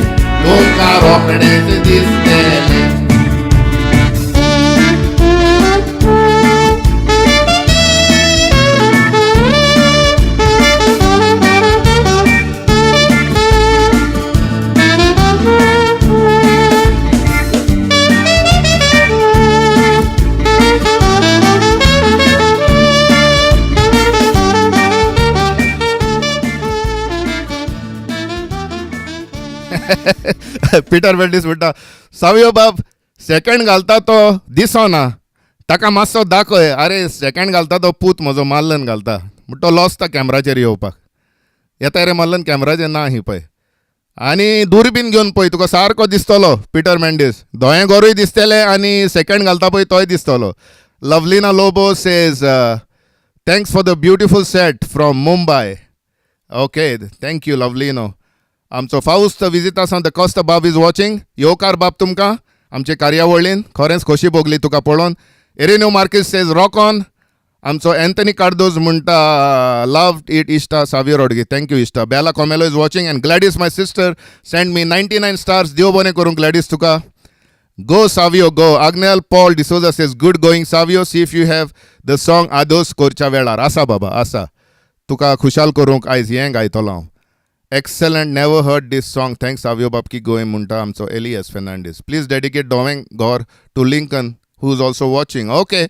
तुमकां रोखडेंच दिसतलें. पिटर मेंडीस म्हणटा सावयो बाब सेकंड घालता तो दिसना ताका मातसो दाखय. अरे सेकंड घालता तो पूत म्हजो माल्लन घालता म्हण तो लॉसता कॅमराचेर येवपाक येता रे माल्लन कॅमराचेर ना ही पळय आनी दुर्बीन घेवन पळय तुका सारको दिसतलो पिटर मेंडीस दोळे गोरूय दिसतले आनी सेकंड घालता पळय तोय दिसतलो. Lovelina Lobo says thanks for the beautiful set from Mumbai. Okay, thank you Lovelino. आमचो फावस्त विजितासान the Costa बाब is watching. येवकार बाब तुमकां आमचे कार्यावळीन खरेंच खोशी भोगली तुका पळोवन. एरेन्यू मार्कीस सेज रॉक ऑन. आमचो एन्थनी कार्दोज म्हणटा लव it इश्टा सावियो रोडगी. Thank you इश्टा. Bela Comelo is watching and Gladys my sister send me 99 stars. देव बरें करूं ग्लॅडीस तुका. Go Savio go. Agnel Paul D'Souza says good going Savio. See if you have the song आदोस कोरच्या वेळार. आसा बाबा आसा तुका खुशाल करूंक आयज हें गायतलो हांव. Excellent, never heard this song. Thanks Savio बाब की गोय म्हणटा आमचो एलियस फेर्नांडीस. प्लीज डेडिकेट धोवें घर to Lincoln who is also watching. Okay,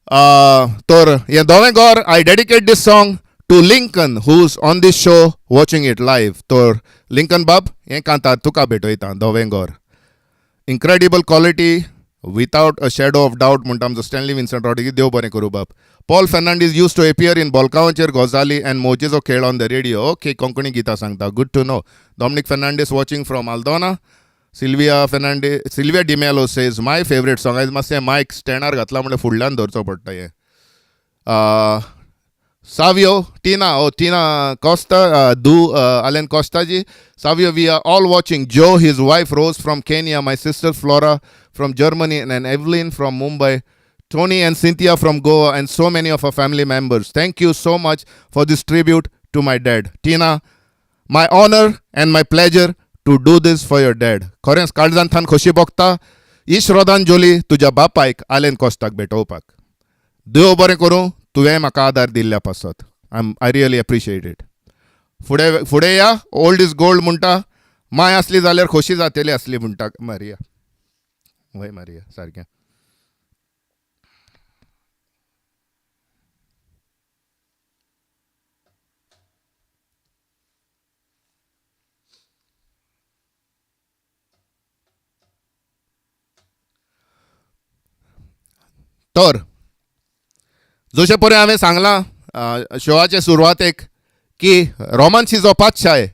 तर हें धवें घर, I dedicate this song to Lincoln who's on this show watching it live. तर लिंकन बाब, हें कांतार तुका भेटयता, धवें घर. Incredible quality without a shadow of doubt म्हणटा आमचो स्टॅनली विन्संट रॉड्रिगीज. देव बरें करूं बाब. Paul Fernandes used to appear in बोलकावाचेर गजाली अँड मौजेचो खेळ on the radio. Okay, Konkani गितां सांगता, good to know. Dominic Fernandes watching from Aldona. Sylvia Fernandes, Sylvia D'Mello says my favourite song. आयज मातशें मायक स्टँडार घातला म्हणल्यार फुडल्यान धरचो पडटा हें. Savio, Tina, oh Tina Costa, दू Allen Costaji. Savio, we are all watching. Joe, his wife Rose from Kenya, my sister Flora from Germany and Evelyn from Mumbai, Tony and Cynthia from Goa, and so many of our family members. Thank you so much for this tribute to my dad. Tina, my honor and my pleasure to do this for your dad. खरेंच काळजान थान खोशी भोगता ही श्रद्धांजली तुज्या बापायक आलेन कोस्ताक भेटोवपाक. देव बरें करूं, तुवें म्हाका आदार दिल्ल्या पासत. I really appreciate it. फुडें फुडें या, old is gold म्हणटा. माय आसली जाल्यार खोशी जातली आसली म्हणटा मारिया. वय मारिया, सारकें. तर जशें पळय हांवें सांगलां शोवाचे सुरवातेक की रोमांसीचो पातशाय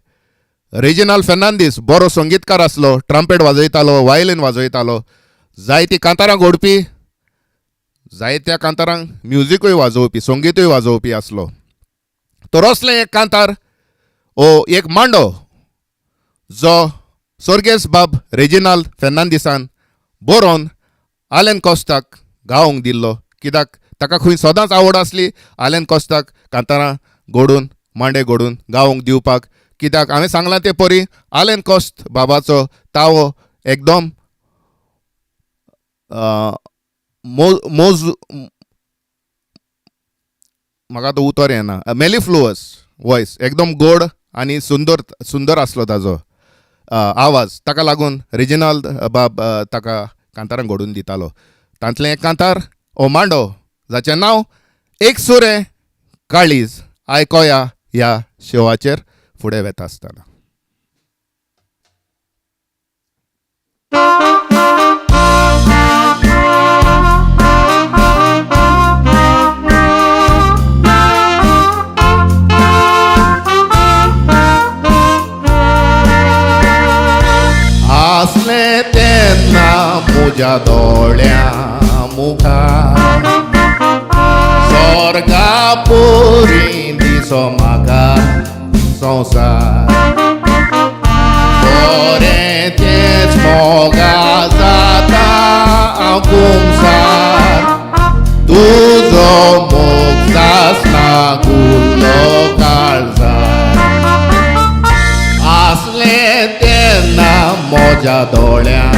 रेजिनाल्ड फेर्नांदीस बरो संगीतकार आसलो, ट्रम्पेट वाजयतालो, वायलीन वाजयतालो, जायतीं कांतारां घोडपी, जायत्या कांतारांक म्युजिकूय वाजोवपी, संगीतूय वाजोवपी आसलो. तर असलें एक कांतार ओ एक मांडो जो सर्गेस बाब रेजिनाल्ड फेर्नांदीसान बरोवन आलेन कोस्ताक गावंक दिल्लो, कित्याक ताका खंय सदांच आवड आसली आलेन कोस्ताक कांतारां घडून मांडे घडून गावंक दिवपाक, कित्याक हांवें सांगलां ते परी आलेन कोस्त बाबाचो तावो एकदम मोज, म्हाका आतां उतर येना, मेलिफ्लुअस वॉयस, एकदम गोड आनी सुंदर सुंदर आसलो ताजो आवाज. ताका लागून रेजिनाल्ड बाब ताका कांतारां घडून दितालो. तांतलें एक कांतार ओ मांडो जाचें नांव एक सुरें काळीज, आयकोया ह्या शोवाचेर फुडें वेता आसतना. आसलें तेन्ना म्हज्या दोळ्यां मुखार स्वर्गा पुरी दिसो म्हाका संवसार, बरें तेंच मोगा जाता हांव कुमसार, तुजो मोग सासना गुल्लो काळजार. आसलें तेन्ना म्हज्या दोळ्यां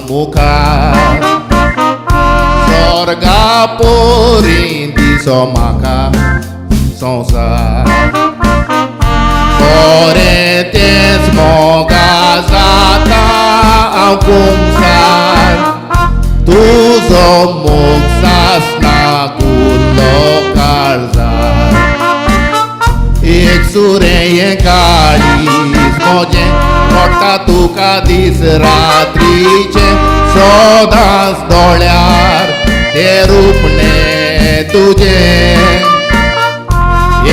मुखार स्वर्गा पोरी दिसो म्हाका संवसार, बरें तेंच मोगा जाता हांव कुमसार, तुजो मोग सासना गुल्लो काळजार. एक सुरें हें काळीज म्हजें पडटा तुका दीस रात्रीचें, सदांच दोळ्यार तें रुपणें तुजें.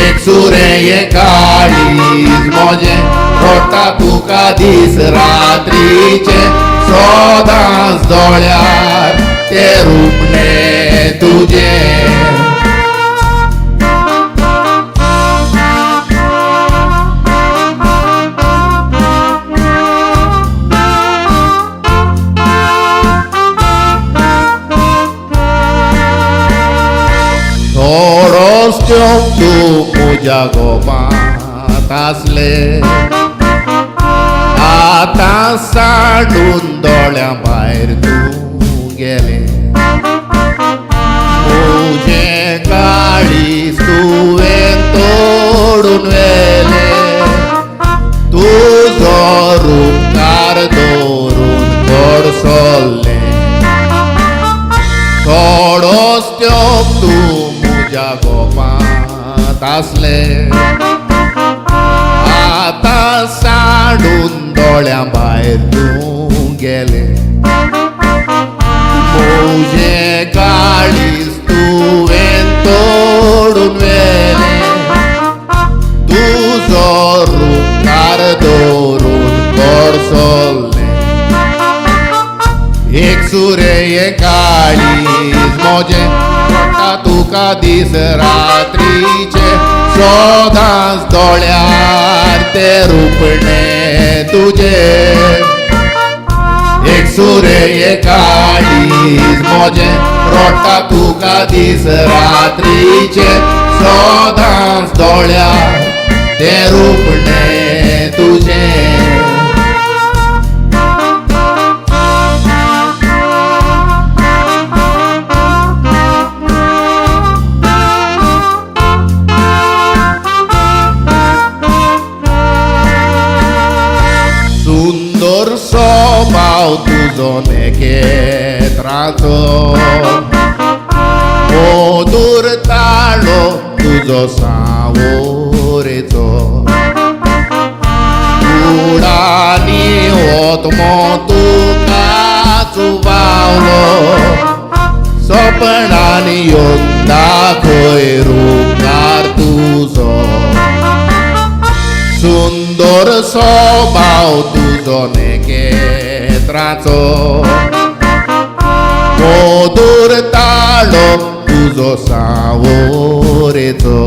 एक सुरें हें काळीज म्हजें पडटा तुका दीस रात्रीचें, सदांच दोळ्यार तें रुपणें तुजें. थोडोच तूं म्हज्या गोपांत आसले, आतां सांडून दोळ्यां भायर तूं गेलें, म्हजें काळीज तुवें तोडून व्हेलें, तुजो रुपकार दवरून गोड सोल्लें. थोडोच तुज्या गोपांत आसलें आतां सांडून दोळ्यां भायर तूं गेलें म्हजें काळीज तुवें तोडून व्हेलें तुजो रुकार दवरून कोडसोल्लें एक सुरे हें काळीज म्हजें रडटा तुका दीस रात्रीचे सदांच दोळ्यार तें रुपणें तुजें एक सुरे हें काळीज म्हजें रडटा तुका दीस रात्रीचे सदांच दोळ्यार तें रुपणें तुजें. सुंदर स्वभाव तुजो नेकेत्राचो मधूर ताळो तुजो सांवरेचो कुडांनी ओतमो तुका चुबावलो सपनांनी येवन दाखय रुकार तुजो सुंदर स्वभाव तुजो नेकेत्राचो मधूर ताळो तुजो सांवरेचो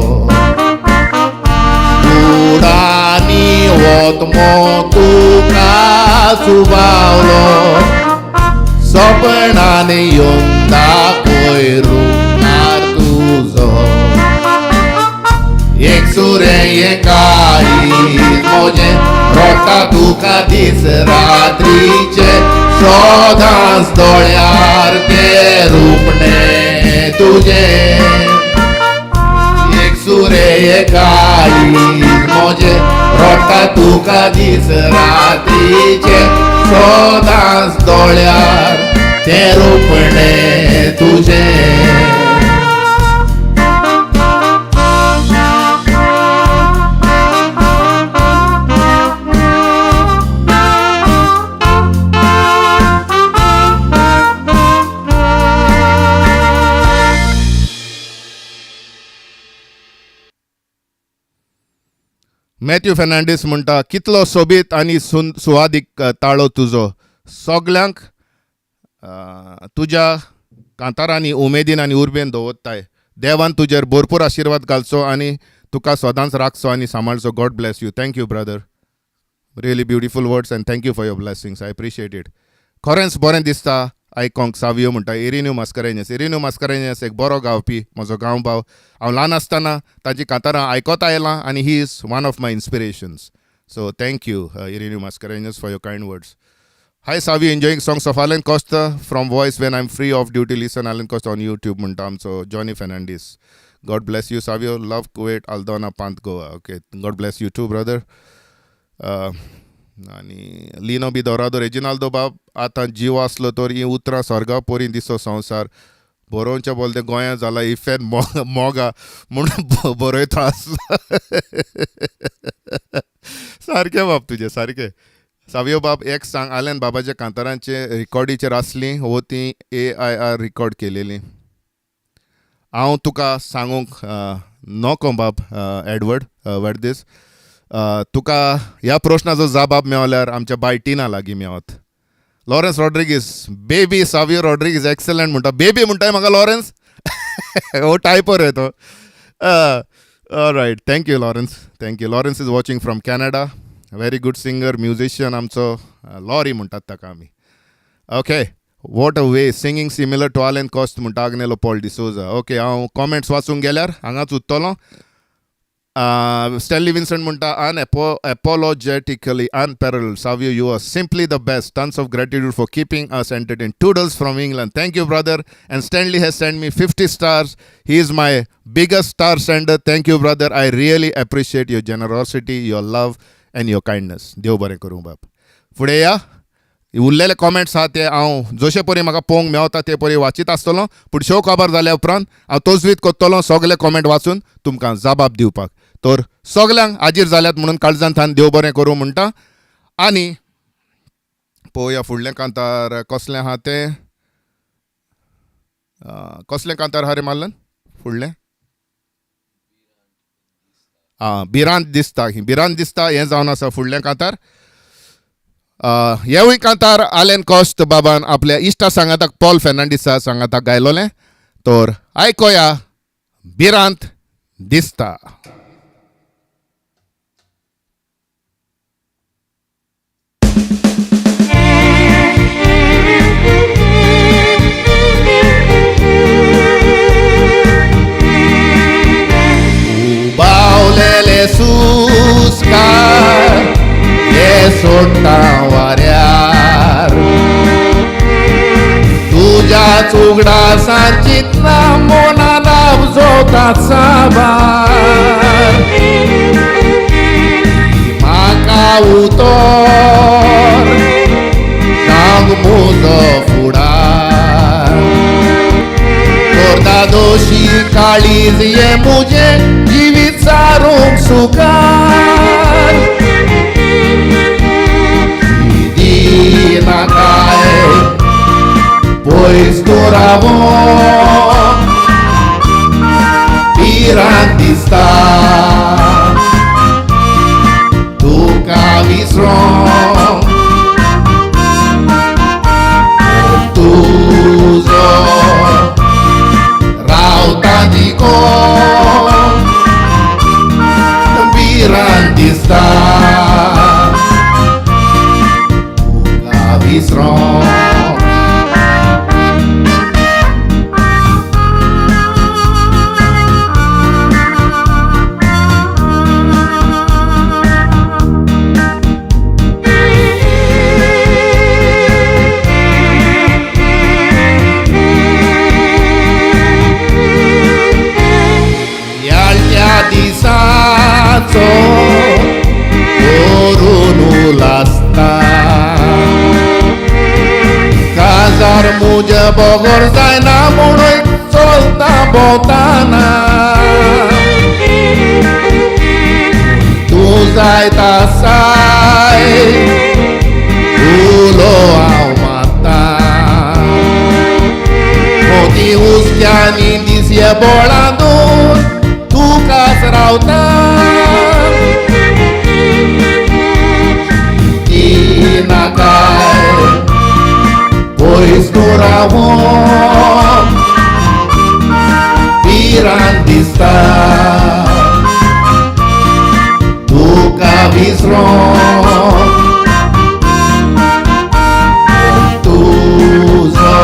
कुडांनी ओतमो तुका सुबावलो सपनांनी येवन दाखय रुकार तुजो एक सुरे हें काळीज म्हजें रडटा तुका दीस रात्रीचे सदांच दोळ्यार तें रुपणें तुजें एक सुरे हें काळीज म्हजें रडटा तुका दीस रात्रीचे सदांच दोळ्यार तें रुपणें तुजें. मॅथ्यू फेर्नांडीस म्हणटा कितलो सोबीत आनी सुवादीक ताळो तुजो सगल्यांक तुज्या कांतारांनी उमेदीन आनी उर्बेन दवरताय. देवान तुजेर भरपूर आशिर्वाद घालचो आनी तुका सदांच राखचो आनी सांबाळचो. God bless you. Thank you brother. Really beautiful words and thank you for your blessings. I appreciate it. खरेंच बरें दिसता आयकोंक. सावियो म्हणटा एरिन्यू मास्करेन्यस. एरिन्यू मास्करेन्यस एक बरो गावपी, म्हजो गांवभाव. हांव ल्हान आसतना ताजी कांतारां आयकत आयलां आनी he is one of my inspirations. So thank you, Irineu Mascarenhas, for your kind words. Hi Savio, enjoying songs of Alan Costa from voice. When I am free off duty, listen Alan Costa on YouTube म्हणटा आमचो Johnny Fernandes. God bless you, Savio. Love, Kuwait, Aldona, Pant, Goa. Okay, God bless you too, brother. आनी लिनो बी दोरादो, रेजिनाल्दो बाब आतां जिवो आसलो तर हीं उतरां स्वर्गा पोरी दिसो संवसार बरोवच्या बोल तें गोंया जाला इफेन मोगा म्हूण बरयता आसलो. सारकें बाब तुजें सारकें. सावियो बाब एक सांग, आलेन बाबाच्या कांतारांचे रिकॉर्डीचेर आसली वो ती AIR record केलेली? हांव तुका सांगूंक नको बाब एडवर्ड वर्दीस. तुका ह्या प्रश्नाचो जबाब मेवल्यार आमच्या बाय टिना लागीं मेवत. Lawrence Rodrigues, Baby Savio Rodrigues excellent म्हणटा. बेबी म्हणटाय म्हाका लॉरन्स, हो टायपर रे तो. Right, thank you Lawrence, thank you. Lawrence is watching from Canada. Very good singer, musician आमचो लॉरी म्हणटात ताका आमी. Okay, what a way, singing similar to Alan Costa म्हणटा आग्नेलो पॉल डिसोजा. ओके, हांव कॉमेंट्स वाचूंक गेल्यार हांगाच उत्तलो. Stanley Vincent म्हणटा unapologetically unparalleled. Savio, you are simply the best. Tons of gratitude for keeping us entertained. Toodles from England. Thank you, brother. And Stanley has sent me 50 stars. He is my biggest star sender. Thank you, brother. I really appreciate your generosity, your love, and your kindness. देव बरें करूं बाब. फुडें या. उरलेले comments आहा ते हांव जशे परी म्हाका पळोवंक मेवता ते परी वाचीत आसतलो, पूण शो काबार जाल्या उपरांत हांव तजवीज करतलो सगळे कॉमेंट वाचून तुमकां जबाब दिवपाक. तर सगल्यांक हाजीर जाल्यात म्हणून काळजान थान देव बरें करूं म्हणटा. आनी पळोवया फुडलें कांतार कसलें आहा तें. कसलें कांतार आहा रे मारलन फुडलें? आं, भिरांत दिसता. ही भिरांत दिसता हें जावन आसा फुडलें कांतार. हेवूय कांतार आलेन कॉश्त बाबान आपल्या इश्टा सांगाताक पॉल फेर्नांडीसा सांगाताक गायलोलें. तर आयकोया भिरांत दिसता. बावलेले सुस्कार हे सोडटा वाऱ्यार, तुज्या चुगडा चिंतला मोना नावजोता साबार, म्हाका उतर सांग म्हजो फुडार, दोशी काळीज ये मुझे जिवीत सारूंक सुखार, दिनाकाय पयस तूं रावोन भिरांत दिसता तुका विसरोन तुजो रावता दिकोन भिरांत दिसता तुका विसरोन. दिसाचो करून उलासता काजार मुजे बगर जायना म्हणून चलता भोंवताना, तूं जायता साय उलो हांव मारता, मोती हुस्क्यांनी दीस हे बोळां दोन तुकाच रावता, दिनाकाय पयस तूं रावोन भिरांत दिसता तुका विसरोन तुजो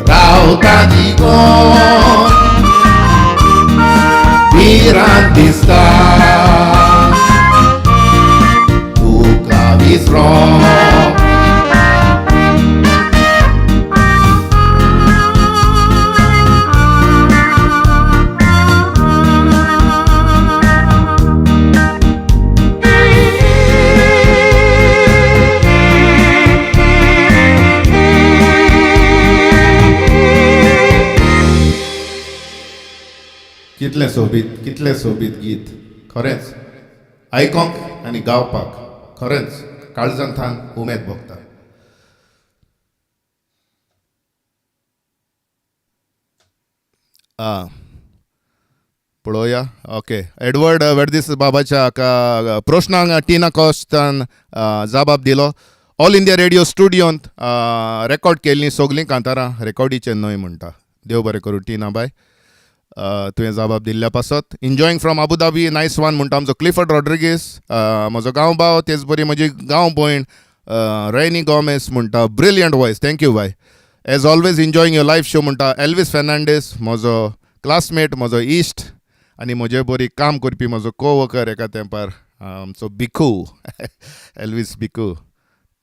रावता दिकोन भिरांत दिसता तुका विसरोन. कितलें सोबीत, कितलें सोबीत गीत, खरेंच आयकोंक आनी गावपाक खरेंच काळजान थान उमेद भोगता. पळोवया. ओके, एडवर्ड वेर्दीस बाबाच्या प्रश्नांक टिना कॉस्तान जबाब दिलो. ऑल इंडिया रेडिओ स्टुडियोंत रेकॉर्ड केल्लीं सगलीं कांतारां रेकॉर्डीचें न्हय म्हणटा. देव बरें करूं टिना बाय, तुवें जबाब दिल्ल्या पासत. Enjoying from Abu Dhabi, nice one म्हणटा आमचो क्लिफर्ड रॉड्रिगीस, म्हजो गांव भाव, तेच बरी म्हजी गांव भयण रेनी गोमेस म्हणटा brilliant voice, thank you bye. As always enjoying your live show म्हणटा एल्वीस फेर्नांडीस, म्हजो क्लासमेट, म्हजो इश्ट आनी म्हजे बरी काम करपी म्हजो कोवर्कर एका तेंपार, आमचो Bhiku Elvis Bhiku,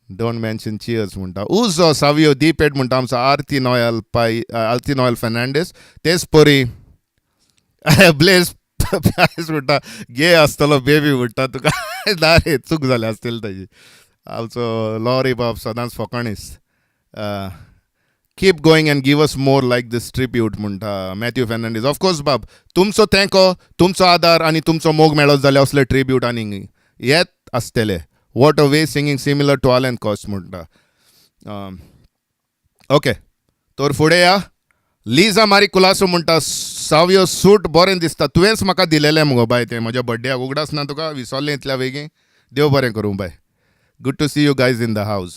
don't mention cheers म्हणटा. उजो सावियो दीपेट म्हणटा आमचो आरती नॉयल पाय, आरती नॉयल फेर्नांडीस, तेच परी ब्लेस म्हणटा गे आसतलो बेबी म्हणटा तुका, ना रे चूक जाल्या आसतली ताजी. आमचो लॉरी बाब सदांच फकाणीस. Keep going and give us more like this tribute म्हणटा मॅथ्यू फेर्नांडीस. ऑफकोर्स बाब, तुमचो तेंको, तुमचो आदार आनी तुमचो मोग मेळत जाल्यार असले ट्रिब्यूट आनीक येत आसतले. What a way, singing similar to Alan Costa म्हणटा. ओके, तर फुडें या. लिजा मारी कुलासो म्हणटा, सावयो सूट बरें दिसता, तुवेंच म्हाका दिलेलें मुगो बाय तें म्हज्या बड्डेक, उगडास ना तुका? विसरलें इतल्या बेगीन? देव बरें करूं बाय. Good to see you guys in the house.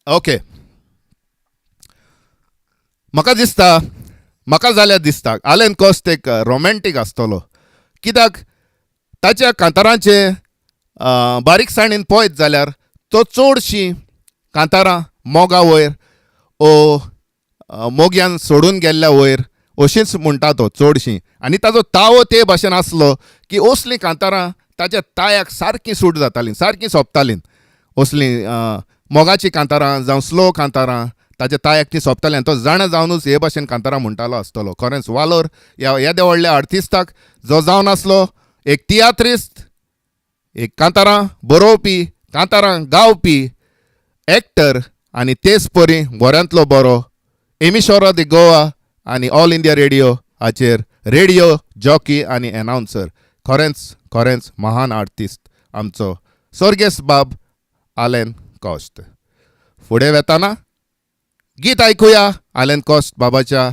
Okay, म्हाका दिसता, म्हाका जाल्यार दिसता आलेन कॉस्ट एक रोमॅन्टीक आसतलो, कित्याक ताच्या कांतारांचे बारीकसाणेन पळयत जाल्यार तो चडशीं कांतारां मोगा वयर ओ मोग्यान सोडून गेल्ल्या वयर अशींच म्हणटा तो चडशीं. आनी ताजो तावो ते भाशेन आसलो की असलीं कांतारां ताच्या तायाक सारकीं सूट जातालीं, सारकीं सोंपतालीं. असलीं मोगाचीं कांतारां जावं स्लो कांतारां ताच्या तायाक ती सोंपतालीं आनी तो जाणा जावनूच हे भाशेन कांतारां म्हणटालो आसतलो. खरेंच वालोर ह्या येद्या व्हडल्या आर्टिस्टाक, जो जावन आसलो एक तियात्रिस्त, एक कांतारां बरोवपी, कांतारां गावपी, एक्टर आनी तेच परी बऱ्यांतलो बरो एमिशोरा दी गोवा आनी ऑल इंडिया रेडियो हाचेर रेडियो जॉकी आनी एनावन्सर. खरेंच खरेंच महान आर्टिस्ट आमचो सर्गेस्त बाब आलेन कॉस्ट. फुडें वेताना गीत आयकुया आलेन कॉस्ट बाबाच्या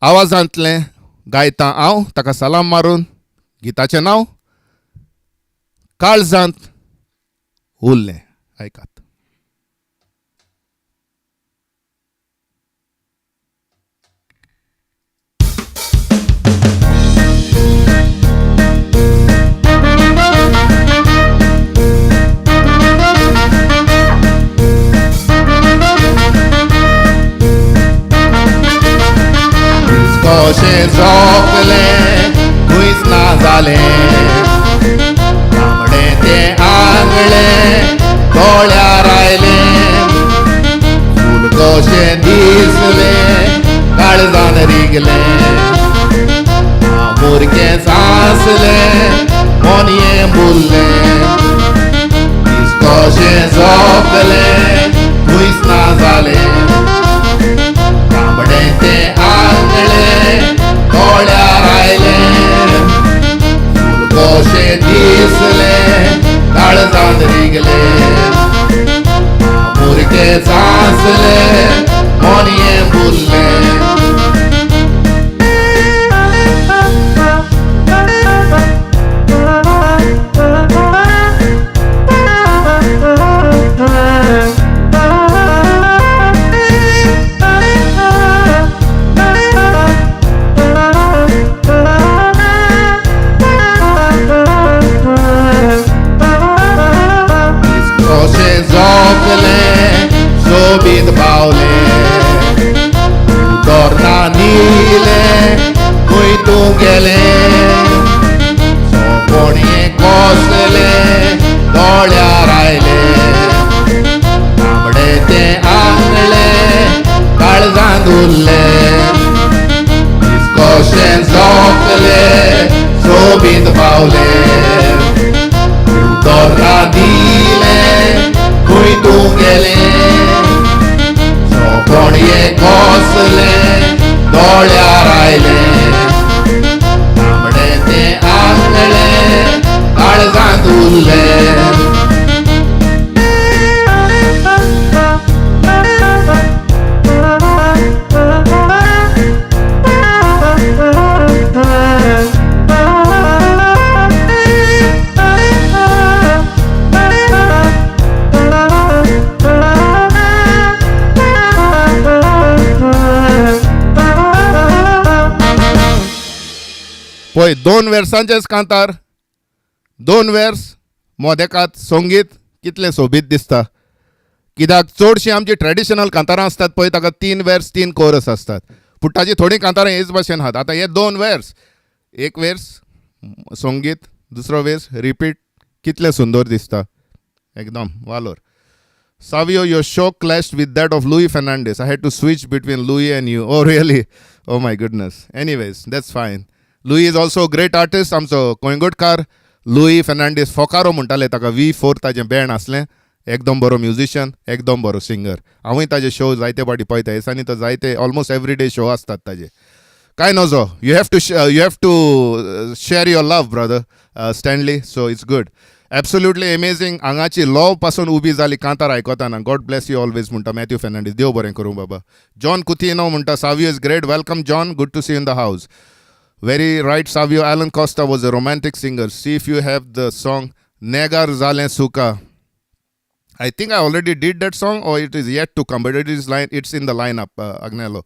आवाजांतलें. गायता हांव ताका सलाम मारून. गिताचें नांव काळजांत उरलें. आयकात. कशें जोखलें खंयच ना जालें, तांबडें तें आंगळें दोळ्यार आयलें, फूल कशें दिसलें काळजान रिगलें, मुरकें सांसलें मोनयें बुरलें, दीस कशें जोखलें खंयच ना जालें, तांबडें तें आंगळें दोळ्यार आयलें, फूल कशें दिसलें काळजान रिगलें, मुरकें सांसलें मोनयें बुरलें. कशें जोखलें सोबीत पावलें, उदरना न्हिलें खंय तूं गेलें, सोंपणये कसलें दोळ्यार आयलें, तांबडें तें आंगळें काळजांत उरलें, दीस कशें जोखलें सोबीत पावलें, उदरना दिलें खंय तूं गेलें, सोंपणये कसलें दोळ्यार आयलें, तांबडें तें आंगळें काळजांत उरलें. पळय, दोन वर्सांचेच कांतार, दोन वर्स मोदेकात संगीत कितलें सोबीत दिसता. कित्याक चडशीं आमची ट्रेडिशनल कांतारां आसतात पळय, ताका तीन वर्स तीन कोरस आसतात, पूण ताजी थोडीं कांतारां हेच भाशेन आहात. आतां हे दोन वर्स, एक वर्स संगीत, दुसरो वर्स रिपीट, कितलें सुंदर दिसता, एकदम वालोर. Savio, your show clashed with that of Louis Fernandez. I had to switch between Louis and you. Oh, really? Oh, my goodness. Anyways, that's fine. Louis is also a great artist. आमचो कोयंगोटकार लुई फेर्नांडीस फोकारो म्हणटाले ताका, V4 ताजें band आसलें. एकदम बरो musician, एकदम बरो singer. हांवूय ताजे शो जायते फावटी पळयता. दिसांनी तो जायते ऑलमोस्ट एवरी डे शो आसतात ताजे. कांय नजो, you have to share your love, brother Stanley, so it's good. Absolutely amazing. आंगाची लव पासून उबी जाली कांतार आयकताना. God bless you always म्हणटा मॅथ्यू फेर्नांडीस. देव बरें करूं बाबा. जॉन कुतिनो म्हणटा Savio is great. Welcome, John, good to see in the house. Very right, Savio. Alan Costa was a romantic singer. See if you have the song नेगार जालें सुका. I think I already did that song or it is yet to come, but it's in the lineup, Agnello.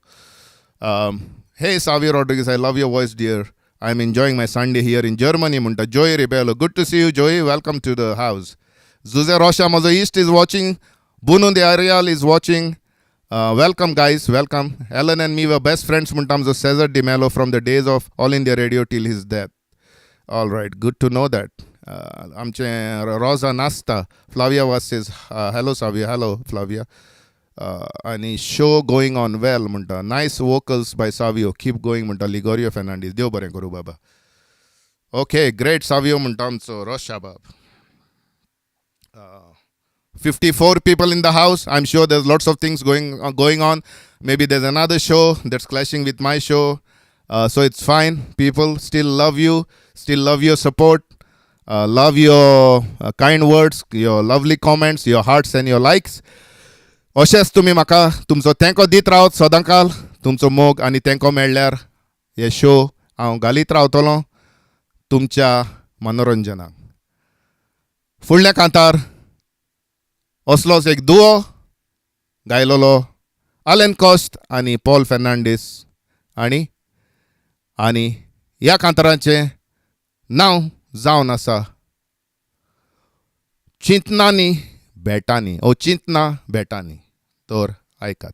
Hey Savio Rodriguez, I love your voice, dear. I'm enjoying my Sunday here in Germany. म्हणटा Joey Rebello. Good to see you, Joey. Welcome to the house. Jose Rocha म्हजो इश्ट is watching. Bunu de Arial is watching. Welcome, guys. Welcome. Alan and me were best friends, म्हणटा आमचो Cesar De Mello, from the days of All India Radio till his death. All right, good to know that. आमचें रोजा नास्ता Flavia was, hello Savio, hello Flavia. आनी show going on well म्हणटा. Nice vocals by Savio, keep going म्हणटा लिगोरियो फेर्नांडीस. देव बरें करूं बाबा. Okay, great Savio म्हणटा आमचो रोशा बाब. 54 people in the house. I'm sure there's lots of things going on. Maybe there's another show that's clashing with my show. So it's fine. People still love you, still love your support, love your kind words, your lovely comments, your hearts and your likes. अशेंच तुमी म्हाका तुमचो तेंको दीत रावत सदांकाल. तुमचो मोग आनी तेंको मेळ्ळ्यार हे शो हांव घालीत रावतलो तुमच्या मनोरंजनाक. फुडल्या कांतार असलोच एक दुओ गायलोलो आलेन कॉस्ट आनी पॉल फेर्नांडीस आनी आनी ह्या कांताराचें नांव जावन आसा चिंतनानी भेटांनी ओ चिंतना भेटांनी. तर आयकात.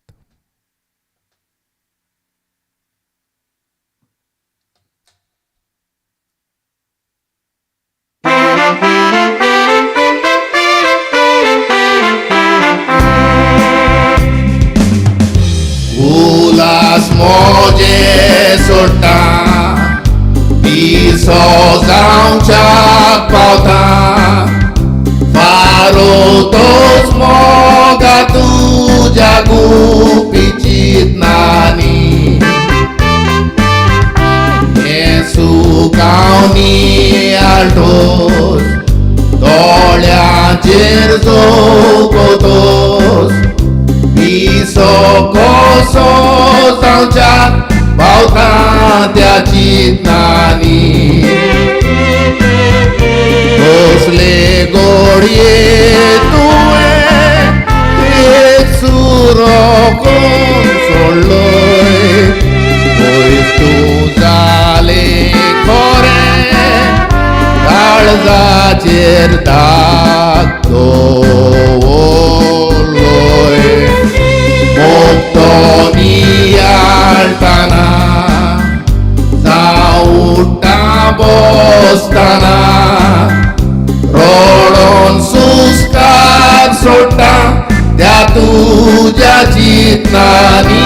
उलास मोजे सोडटा, पिसो जावच्याक पावता, फारो तोच मोगा तुज्या गुपी चिंतनानी. हें सुकावनी आल्टोस, दोळ्यांचेर जोगोतोस, पिसो कसो जावच्याक पावता त्या चिंतनानी. कसले गोडये तुवें एक सुरो कोण सोडलोय, पयस तूं जालें खरें, काळजाचेर दाग दवरलोय. मोगतो नियाळटाना, जावं उठ्ठा बसतना, रडोन सुस्कार सोडटा त्या तुज्या चिंतनानी.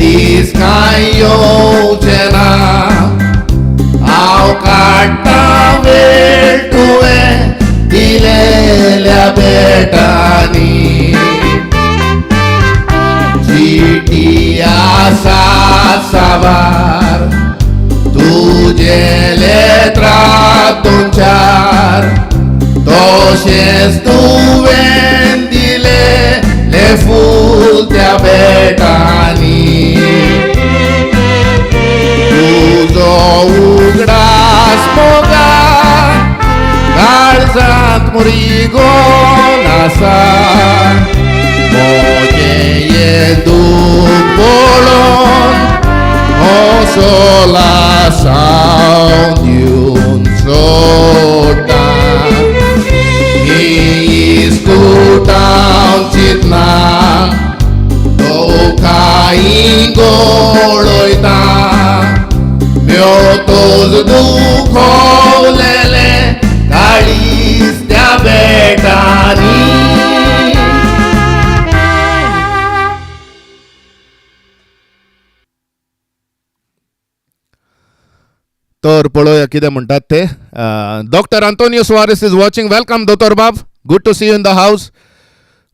दीस कांय येवचे ना हांव काडटा वेळ तुवें दिलेल्या बेटांनी चिटी आसा साबार तुजे लेत्रां दोन चार तशेंच तुवें दिलेलें फूल त्या बेटांनी तुजो उगडास मोगा काळजांत मुरिगोन आसा म्हजें हें दूख पळोवन असोला सावन दिवन सोडटा ही इस्कुटां चिंतना दोकांय गोळयता म्योतोज दुखवलेलें काळीज त्या बेटांनी. तर पळोवया कितें म्हणटात ते. Doctor Antonio Soares is watching. Welcome दोतोर बाब, good to see you in the house.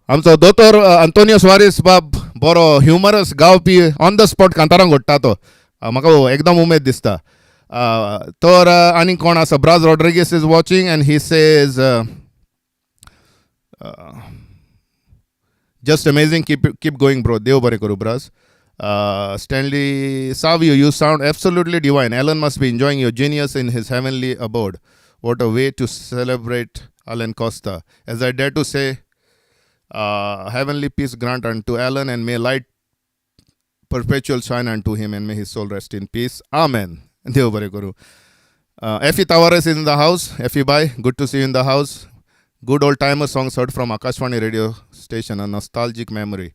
आमचो दोतोर अंतोनियो सुवारीस बाब बरो ह्युमरस गावपी, ऑन the spot कांतारां घडटा तो, म्हाका एकदम उमेद दिसता. तर आनी कोण आसा? Braz Rodrigues is watching and he says just amazing, keep going bro, देव बरें करूं Braz. Stanley Savio, you sound absolutely divine. Alan must be enjoying your genius in his heavenly abode. What a way to celebrate Alan Costa. As I dare to say, heavenly peace grant unto Alan, and may light perpetual shine unto him, and may his soul rest in peace. Amen. Dev bare karu. Effie Tavares is in the house. Effie bhai, good to see you in the house. Good old timer songs heard from Akashvani radio station, a nostalgic memory.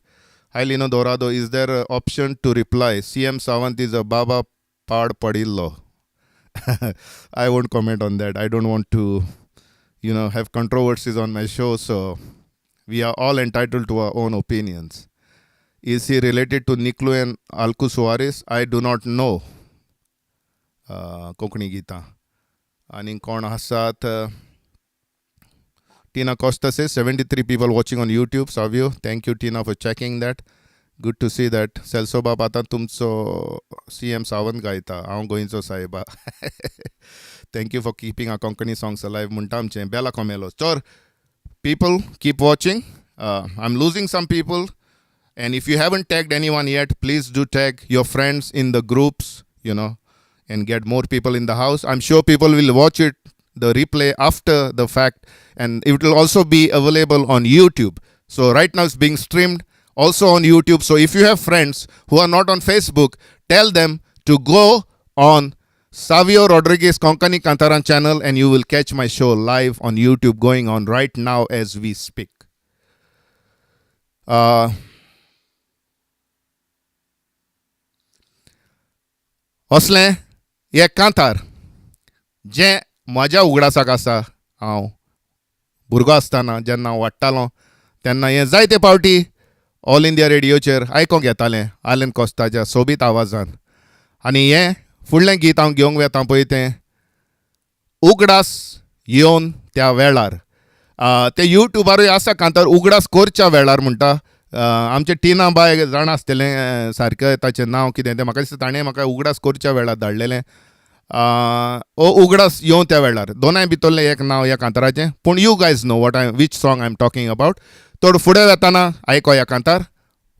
Hi Lino Dorado, is there an option to reply? CM Sawant is a Baba Pad Padillo. I won't comment on that. I don't want to, have controversies on my show, so we are all entitled to our own opinions. Is he related to Niklu and Alku Suarez? I do not know. Konkani Gita. Ani kon asat? Tina Costa says 73 people watching on YouTube. Savio, thank you Tina for checking that. Good to see that. Celso Bab आता तुमचो CM Sawant गायता, हांव गोंयचो साहेबा. Thank you for keeping our Konkani songs alive. म्हणटा आमचें बेला कोमेलो. तर people keep watching. I'm losing some people, and if you haven't tagged anyone yet, please do tag your friends in the groups, and get more people in the house. I'm sure people will watch it, the replay after the fact, and it will also be available on YouTube. So right now it's being streamed also on YouTube. So if you have friends who are not on Facebook, tell them to go on Savio Rodrigues Konkani Kantaran channel, and you will catch my show live on YouTube going on right now as we speak. असलें एक कांतार जें म्हज्या उगडासाक आसा, हांव भुरगो आसतना जेन्ना हांव वाडटालो तेन्ना हें जायते पावटी ऑल इंडिया रेडियोचेर आयकोंक येतालें आलन कोस्ताच्या सोबीत आवाजान. आनी हें फुडलें गीत हांव घेवंक वेता पळय तें उगडास येवन त्या वेळार. तें युट्यूबारूय आसा कांतार उगडास करच्या वेळार म्हणटा. आमचें टिना बाय जाणा आसतलें सारकें ताचें नांव कितें तें, म्हाका दिसता ताणें म्हाका उगडास करच्या वेळार धाडलेलें. ओ उगडास येवन त्या वेळार दोनाय भितरलें एक नांव ह्या कांताराचें, पूण you guys know what I which song I am talking about. तर फुडें वेतना आयको ह्या कांतार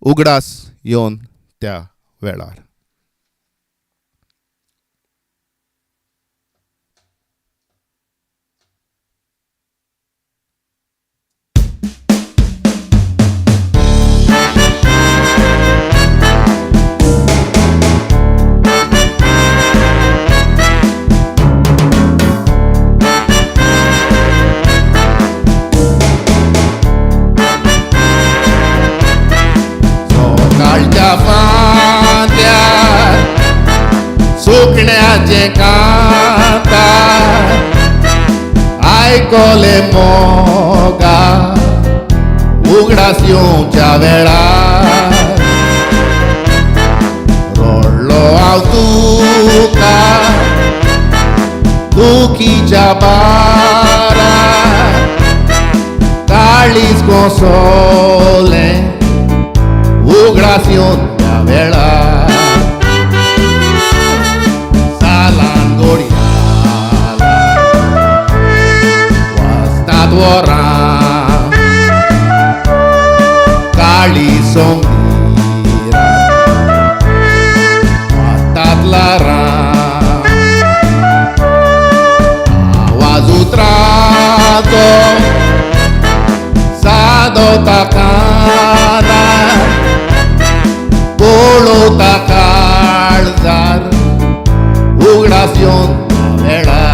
उगडास येवन त्या वेळार. सकाळच्या फांत्यार सुकण्याचे कांतार आयकले मोगा उगडास येवच्या वेळार. बारा काळीज कोसोलें उगडास येवन त्या वेळार सालान गोडयाला वाजतात वरां काळी सोंगिरा वाजतात लारां आवाज उतराचो सादोता कानार पळोवता काळजार उगडास येवन त्या वेळार.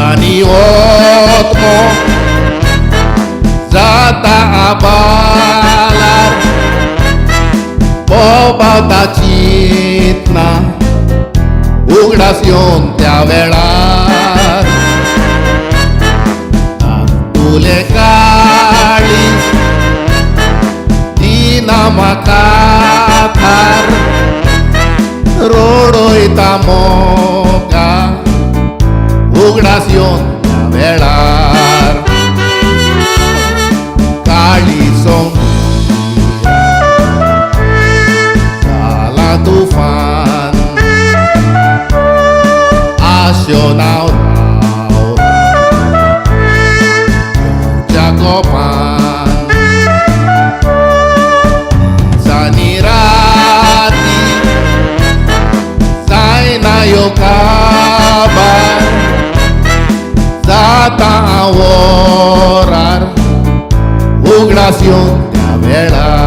आनी ओतमो जाता आबालार भोंवपावता चिंतना उगडास येवन त्या वेळार तुले काळीज दिना म्हाका थार रोडयता मोगा उगडास येवन त्या वेळार काळी सोंगिरा जाला तुफान आश्यो नांव रावता येवच्या कोपान दिसांनी राती जायना ह्यो काबार जाता वरार उगडास येवन त्या वेळार.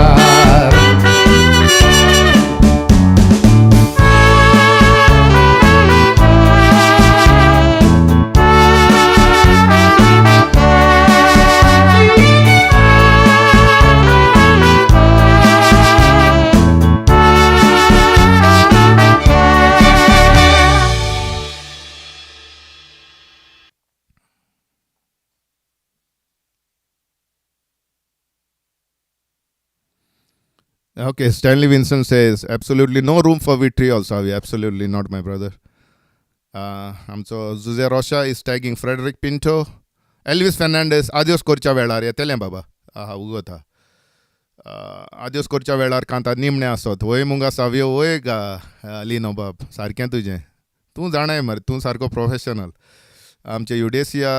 Okay, Stanley Vincent says, absolutely no room for vitriol, Savi. Absolutely not, my brother. आमचो Jose Rocha is tagging Frederick Pinto. Elvis Fernandes, adios करच्या वेळार येतलें बाबा. आहा, उगोता. आदियोस करच्या वेळार कांता निमणें आसत. वय मुगा सावयो, वय गा लिनो बाब. सारकें तुजें. तूं जाणाय मरे, तूं सारको प्रोफेशनल. आमचे Eudocia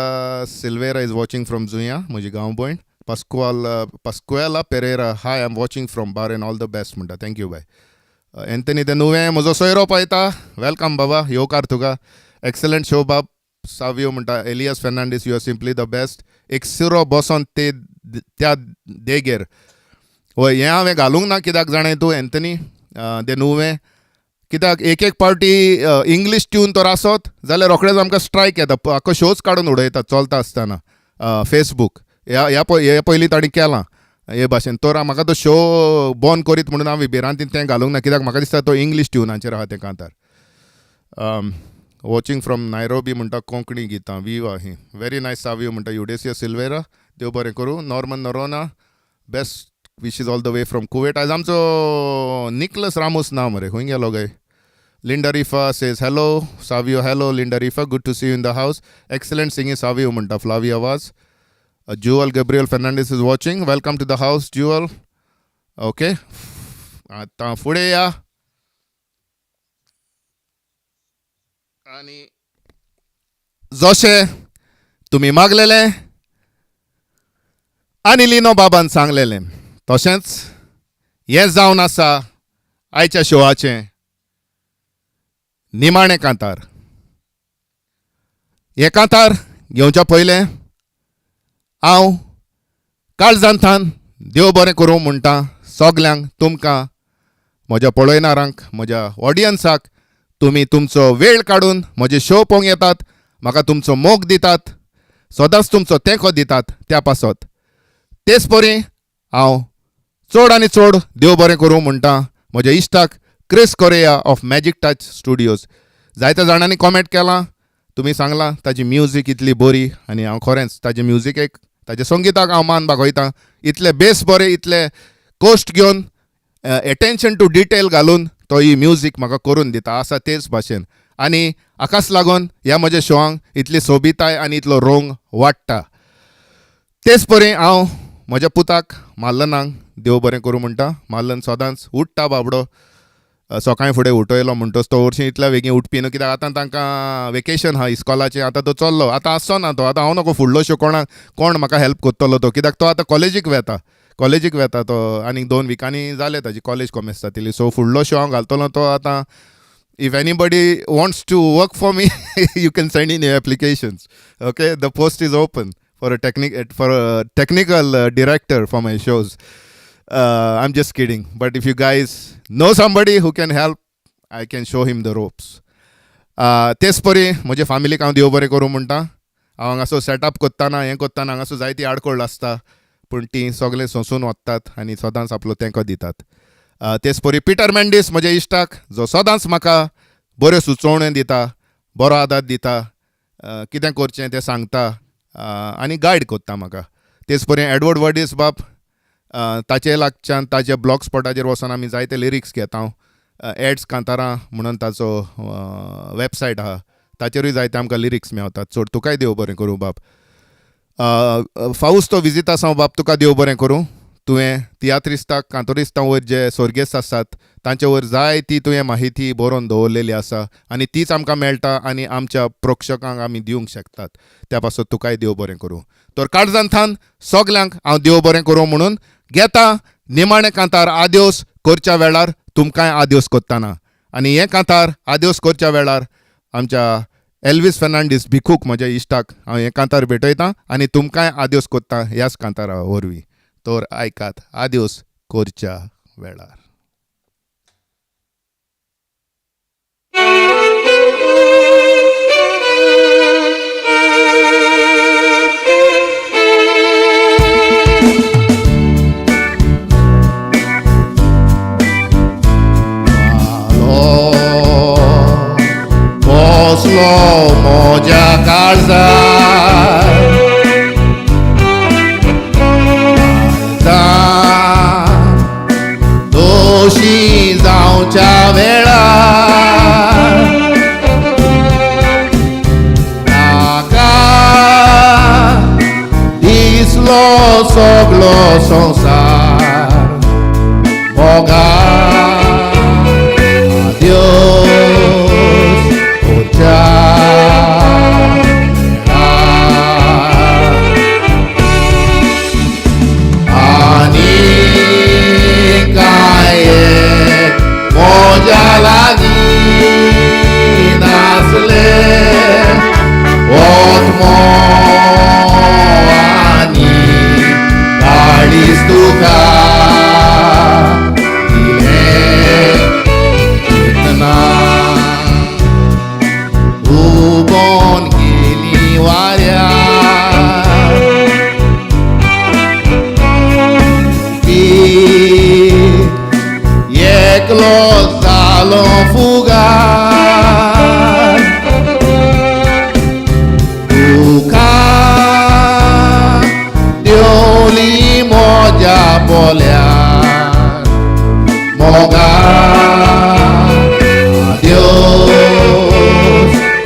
Silveira is watching from Juia, म्हजी गांव भयण. Pascual Pascuala Pereira, hi, I am watching from Bahrain, all the best म्हणटा. Thank you bye. Anthony ते नुवें म्हजो सोयरो पळयता. Welcome बाबा, येवकार तुका. एक्सलंट शो बाब सावियो म्हणटा. Elias Fernandes, you are simply the best. एक सिरो बसोन ते त्या देगेर. हय, हें हांवें घालूंक ना कित्याक जाणा तूं एंथनी दे नुवें, कित्याक एक एक पावटी इंग्लीश ट्यून तर आसत जाल्यार रोखडेच आमकां स्ट्रायक येता, आख्खो शोच काडून उडयता चलता आसतना फेसबूक. ह्या ह्या हे पयलीं तांणी केलां हे भाशेन. तर म्हाका तो शो बंद करीत म्हणून हांव भिरांतीन तें घालूंक ना, कित्याक म्हाका दिसता तो इंग्लीश ट्युनाचेर आहा तें कांतार. वॉचिंग फ्रॉम नायरोबी म्हणटा. कोंकणी गितां विवा ही व्हेरी नायस सावियो म्हणटा युडेसिया सिल्वेरा. देव बरें करूं. Norman Noronha, best wishes all the way from Kuwait. आयज आमचो निकलस रामोस ना मरे, खंय गेलो काय? Linda Rifa says hello Savio. Hello Linda Rifa, good to see you in the house. Excellent singing Savio म्हणटा Flavia Vaz. Jewel Gabriel Fernandes is watching. Welcome to the house, Jewel. Okay, आतां फुडें या आनी जशें तुमी मागलेलें आनी लिनो बाबान सांगलेलें तशेंच हें जावन आसा आयच्या शोआचें निमाणें कांतार. हें कांतार घेवच्या पयलें हांव काळजांतान देव बरें करूं म्हणटा सगल्यांक, तुमकां, म्हज्या पळयणारांक, म्हज्या ऑडियन्साक. तुमी तुमचो वेळ काडून म्हजे शो पळोवंक येतात, म्हाका तुमचो मोग दितात, सदांच तुमचो तेंको दितात त्या पासत. तेच परी हांव चड आनी चड देव बरें करूं म्हणटा म्हज्या इश्टाक Chris Correa of Magic Touch Studios. जायत्या जाणांनी कॉमेंट केलां, तुमी सांगलां ताजी म्युजीक इतली बरी आनी हांव खरेंच ताजे म्युजिकेक, ताजे संगिताक हांव मान बागयतां. इतले बेस बरे, इतले कश्ट घेवन, एटेन्शन टू डिटेल घालून तो ही म्युजीक म्हाका करून दिता आसा तेच भाशेन. आनी हाकाच लागून ह्या म्हज्या शोआंक इतली सोबिताय आनी इतलो रंग वाडटा. तेच परी हांव म्हज्या पुताक माल्लनाक देव बरें करूं म्हणटा. माल्लन सदांच उठ्ठा बाबडो, सकाळीं फुडें उठयलो म्हणटच तो हरशीं इतल्या बेगीन उठपी न्हू, कित्याक आतां तांकां वेकेशन आहा इस्कॉलाचें. आतां तो चल्लो, आतां आसचो ना तो. आतां हांव नको फुडलो शो कोणाक कोण म्हाका हेल्प करतलो तो, कित्याक तो आतां कॉलेजीक वेता, कॉलेजीक वेता तो. आनीक 2 विकांनी जाले ताजी कॉलेज कॉमेस जातली. सो फुडलो शो हांव घालतलो तो आतां. If anybody wants to work for me, you can send in your applications. Okay, the post is open for a technical director for my shows. I'm just kidding, but if you guys know somebody who can help, I can show him the ropes. तेच परी म्हजे फामिलीक हांव देव बरें करूं म्हणटा. हांव हांगासर सेटअप करतना, हें करतना हांगासर जायती आडखळ आसता, पूण तीं सगळें सोंसून वतात आनी सदांच आपलो तेंको दितात. तेच परी पिटर मेंडीस म्हज्या इश्टाक, जो सदांच म्हाका बऱ्यो सुचोवण्यो दिता, बरो आदार दिता, कितें करचें तें सांगता आनी गायड करता म्हाका. तेच परी एडवर्ड वर्डीस बाब, ताचे लागच्यान ताच्या ब्लॉग स्पॉटाचेर वचोन आमी जायते लिरिक्स घेता. एड्स कांतारां म्हणून ताचो वेबसायट आहा, ताचेरूय जायते आमकां लिरिक्स मेवतात. चड तुकाय देव बरें करूं बाब. फावुस्तो विजितासांव बाब, तुका देव बरें करूं. तुवें तियात्रिस्ताक कांतोरिस्तां वयर जे स्वर्गेस्त आसात तांचे वयर जाय ती तुवें माहिती बरोवन दवरलेली आसा आनी तीच आमकां मेळटा आनी आमच्या प्रेक्षकांक आमी दिवंक शकतात. त्या पासत तुकाय देव बरें करूं. तर काळजांथान सगल्यांक हांव देव बरें करूं म्हणून घेता निमाणें कांतार आद्योस करच्या वेळार तुमकांय आद्योस करतना. आनी हें कांतार आद्योस करच्या वेळार आमच्या एल्वीस फेर्नांडीस भिकूक म्हज्या इश्टाक हांव हें कांतार भेटयतां आनी तुमकांय आद्योस करता ह्याच कांतारा वरवीं. तर आयकात आद्योस करच्या वेळार. बसलो म्हज्या काळजार, दोशी जावच्या वेळार नाका दिसलो सगलो संवसार मोगा आद्योस करच्या वेळार. आनी कांय एक म्हज्या लागीं नासलें, आत्मो आनी काळीज तुका दिलें चिंतना उबोन गेली वाऱ्यार, एकलो जालो फुगार, तुका देवली म्हज्या पोल्यार मोगा आद्योस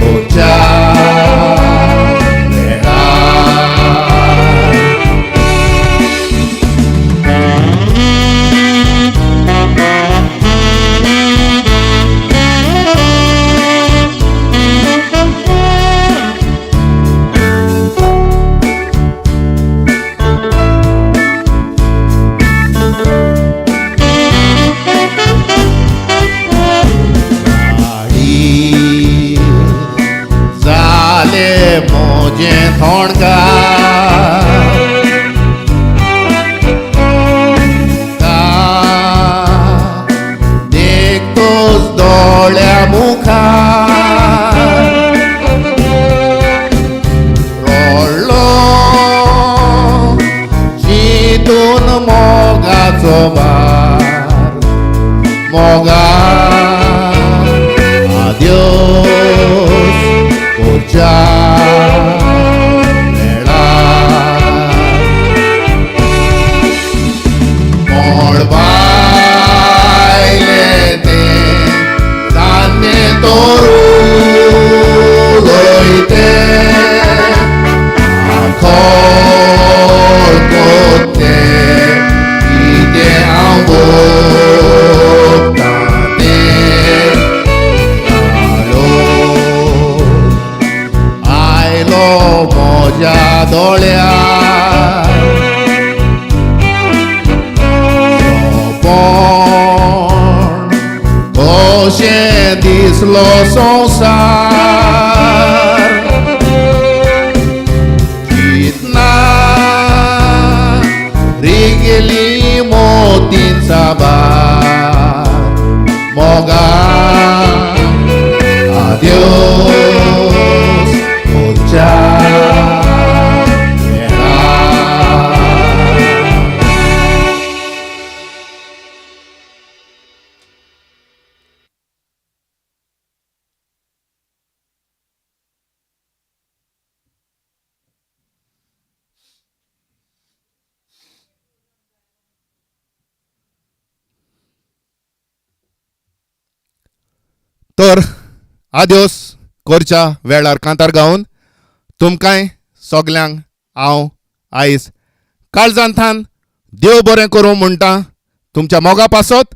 करच्या वेळार. गाडी जाले म्हजें थोणकार, देखतोच दोळ्या मुखार रडलो चिंतून मोगाचो भार मोगा. आद्योस कोरच्या वेळार मळबायलें तें धान्य तोरू लोयतें आखोळ कोत्तें कितें हांव भोगतां तें आलो आयलो म्हज्या दोळ्यार सोंपण कशें दिसलो संवसार चिंतना रिगेली मोतीन साबार मोगा आद्योस कोरच्या वेळार. तर आद्योस कोरच्या वेळार कांतार गावन तुमकांय सगल्यांक हांव आयज काळजांथान देव बरें करूं म्हणटा तुमच्या मोगा पासत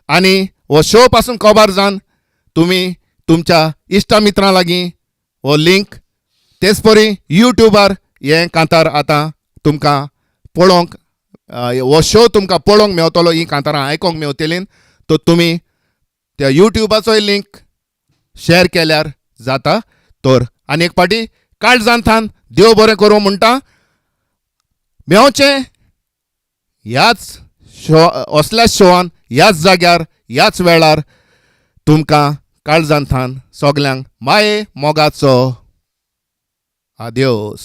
आनी हो शो पासून कबार जावन तुमी तुमच्या इश्टा मित्रां लागीं हो लिंक तेच परी युट्यूबार हें कांतार आतां तुमकां पळोवंक हो शो तुमकां पळोवंक मेवतलो, हीं कांतारां आयकोंक मेवतलीं. तर तुमी त्या युट्यूबाचोय लिंक शेअर केल्यार जाता. तर आनी एक पाटी काळजांथान देव बरें करूं म्हणटा. मेवचें ह्याच शो असल्याच शोआन ह्याच जाग्यार ह्याच वेळार तुमकां काळजांथान सगल्यांक माये मोगाचो आद्योस.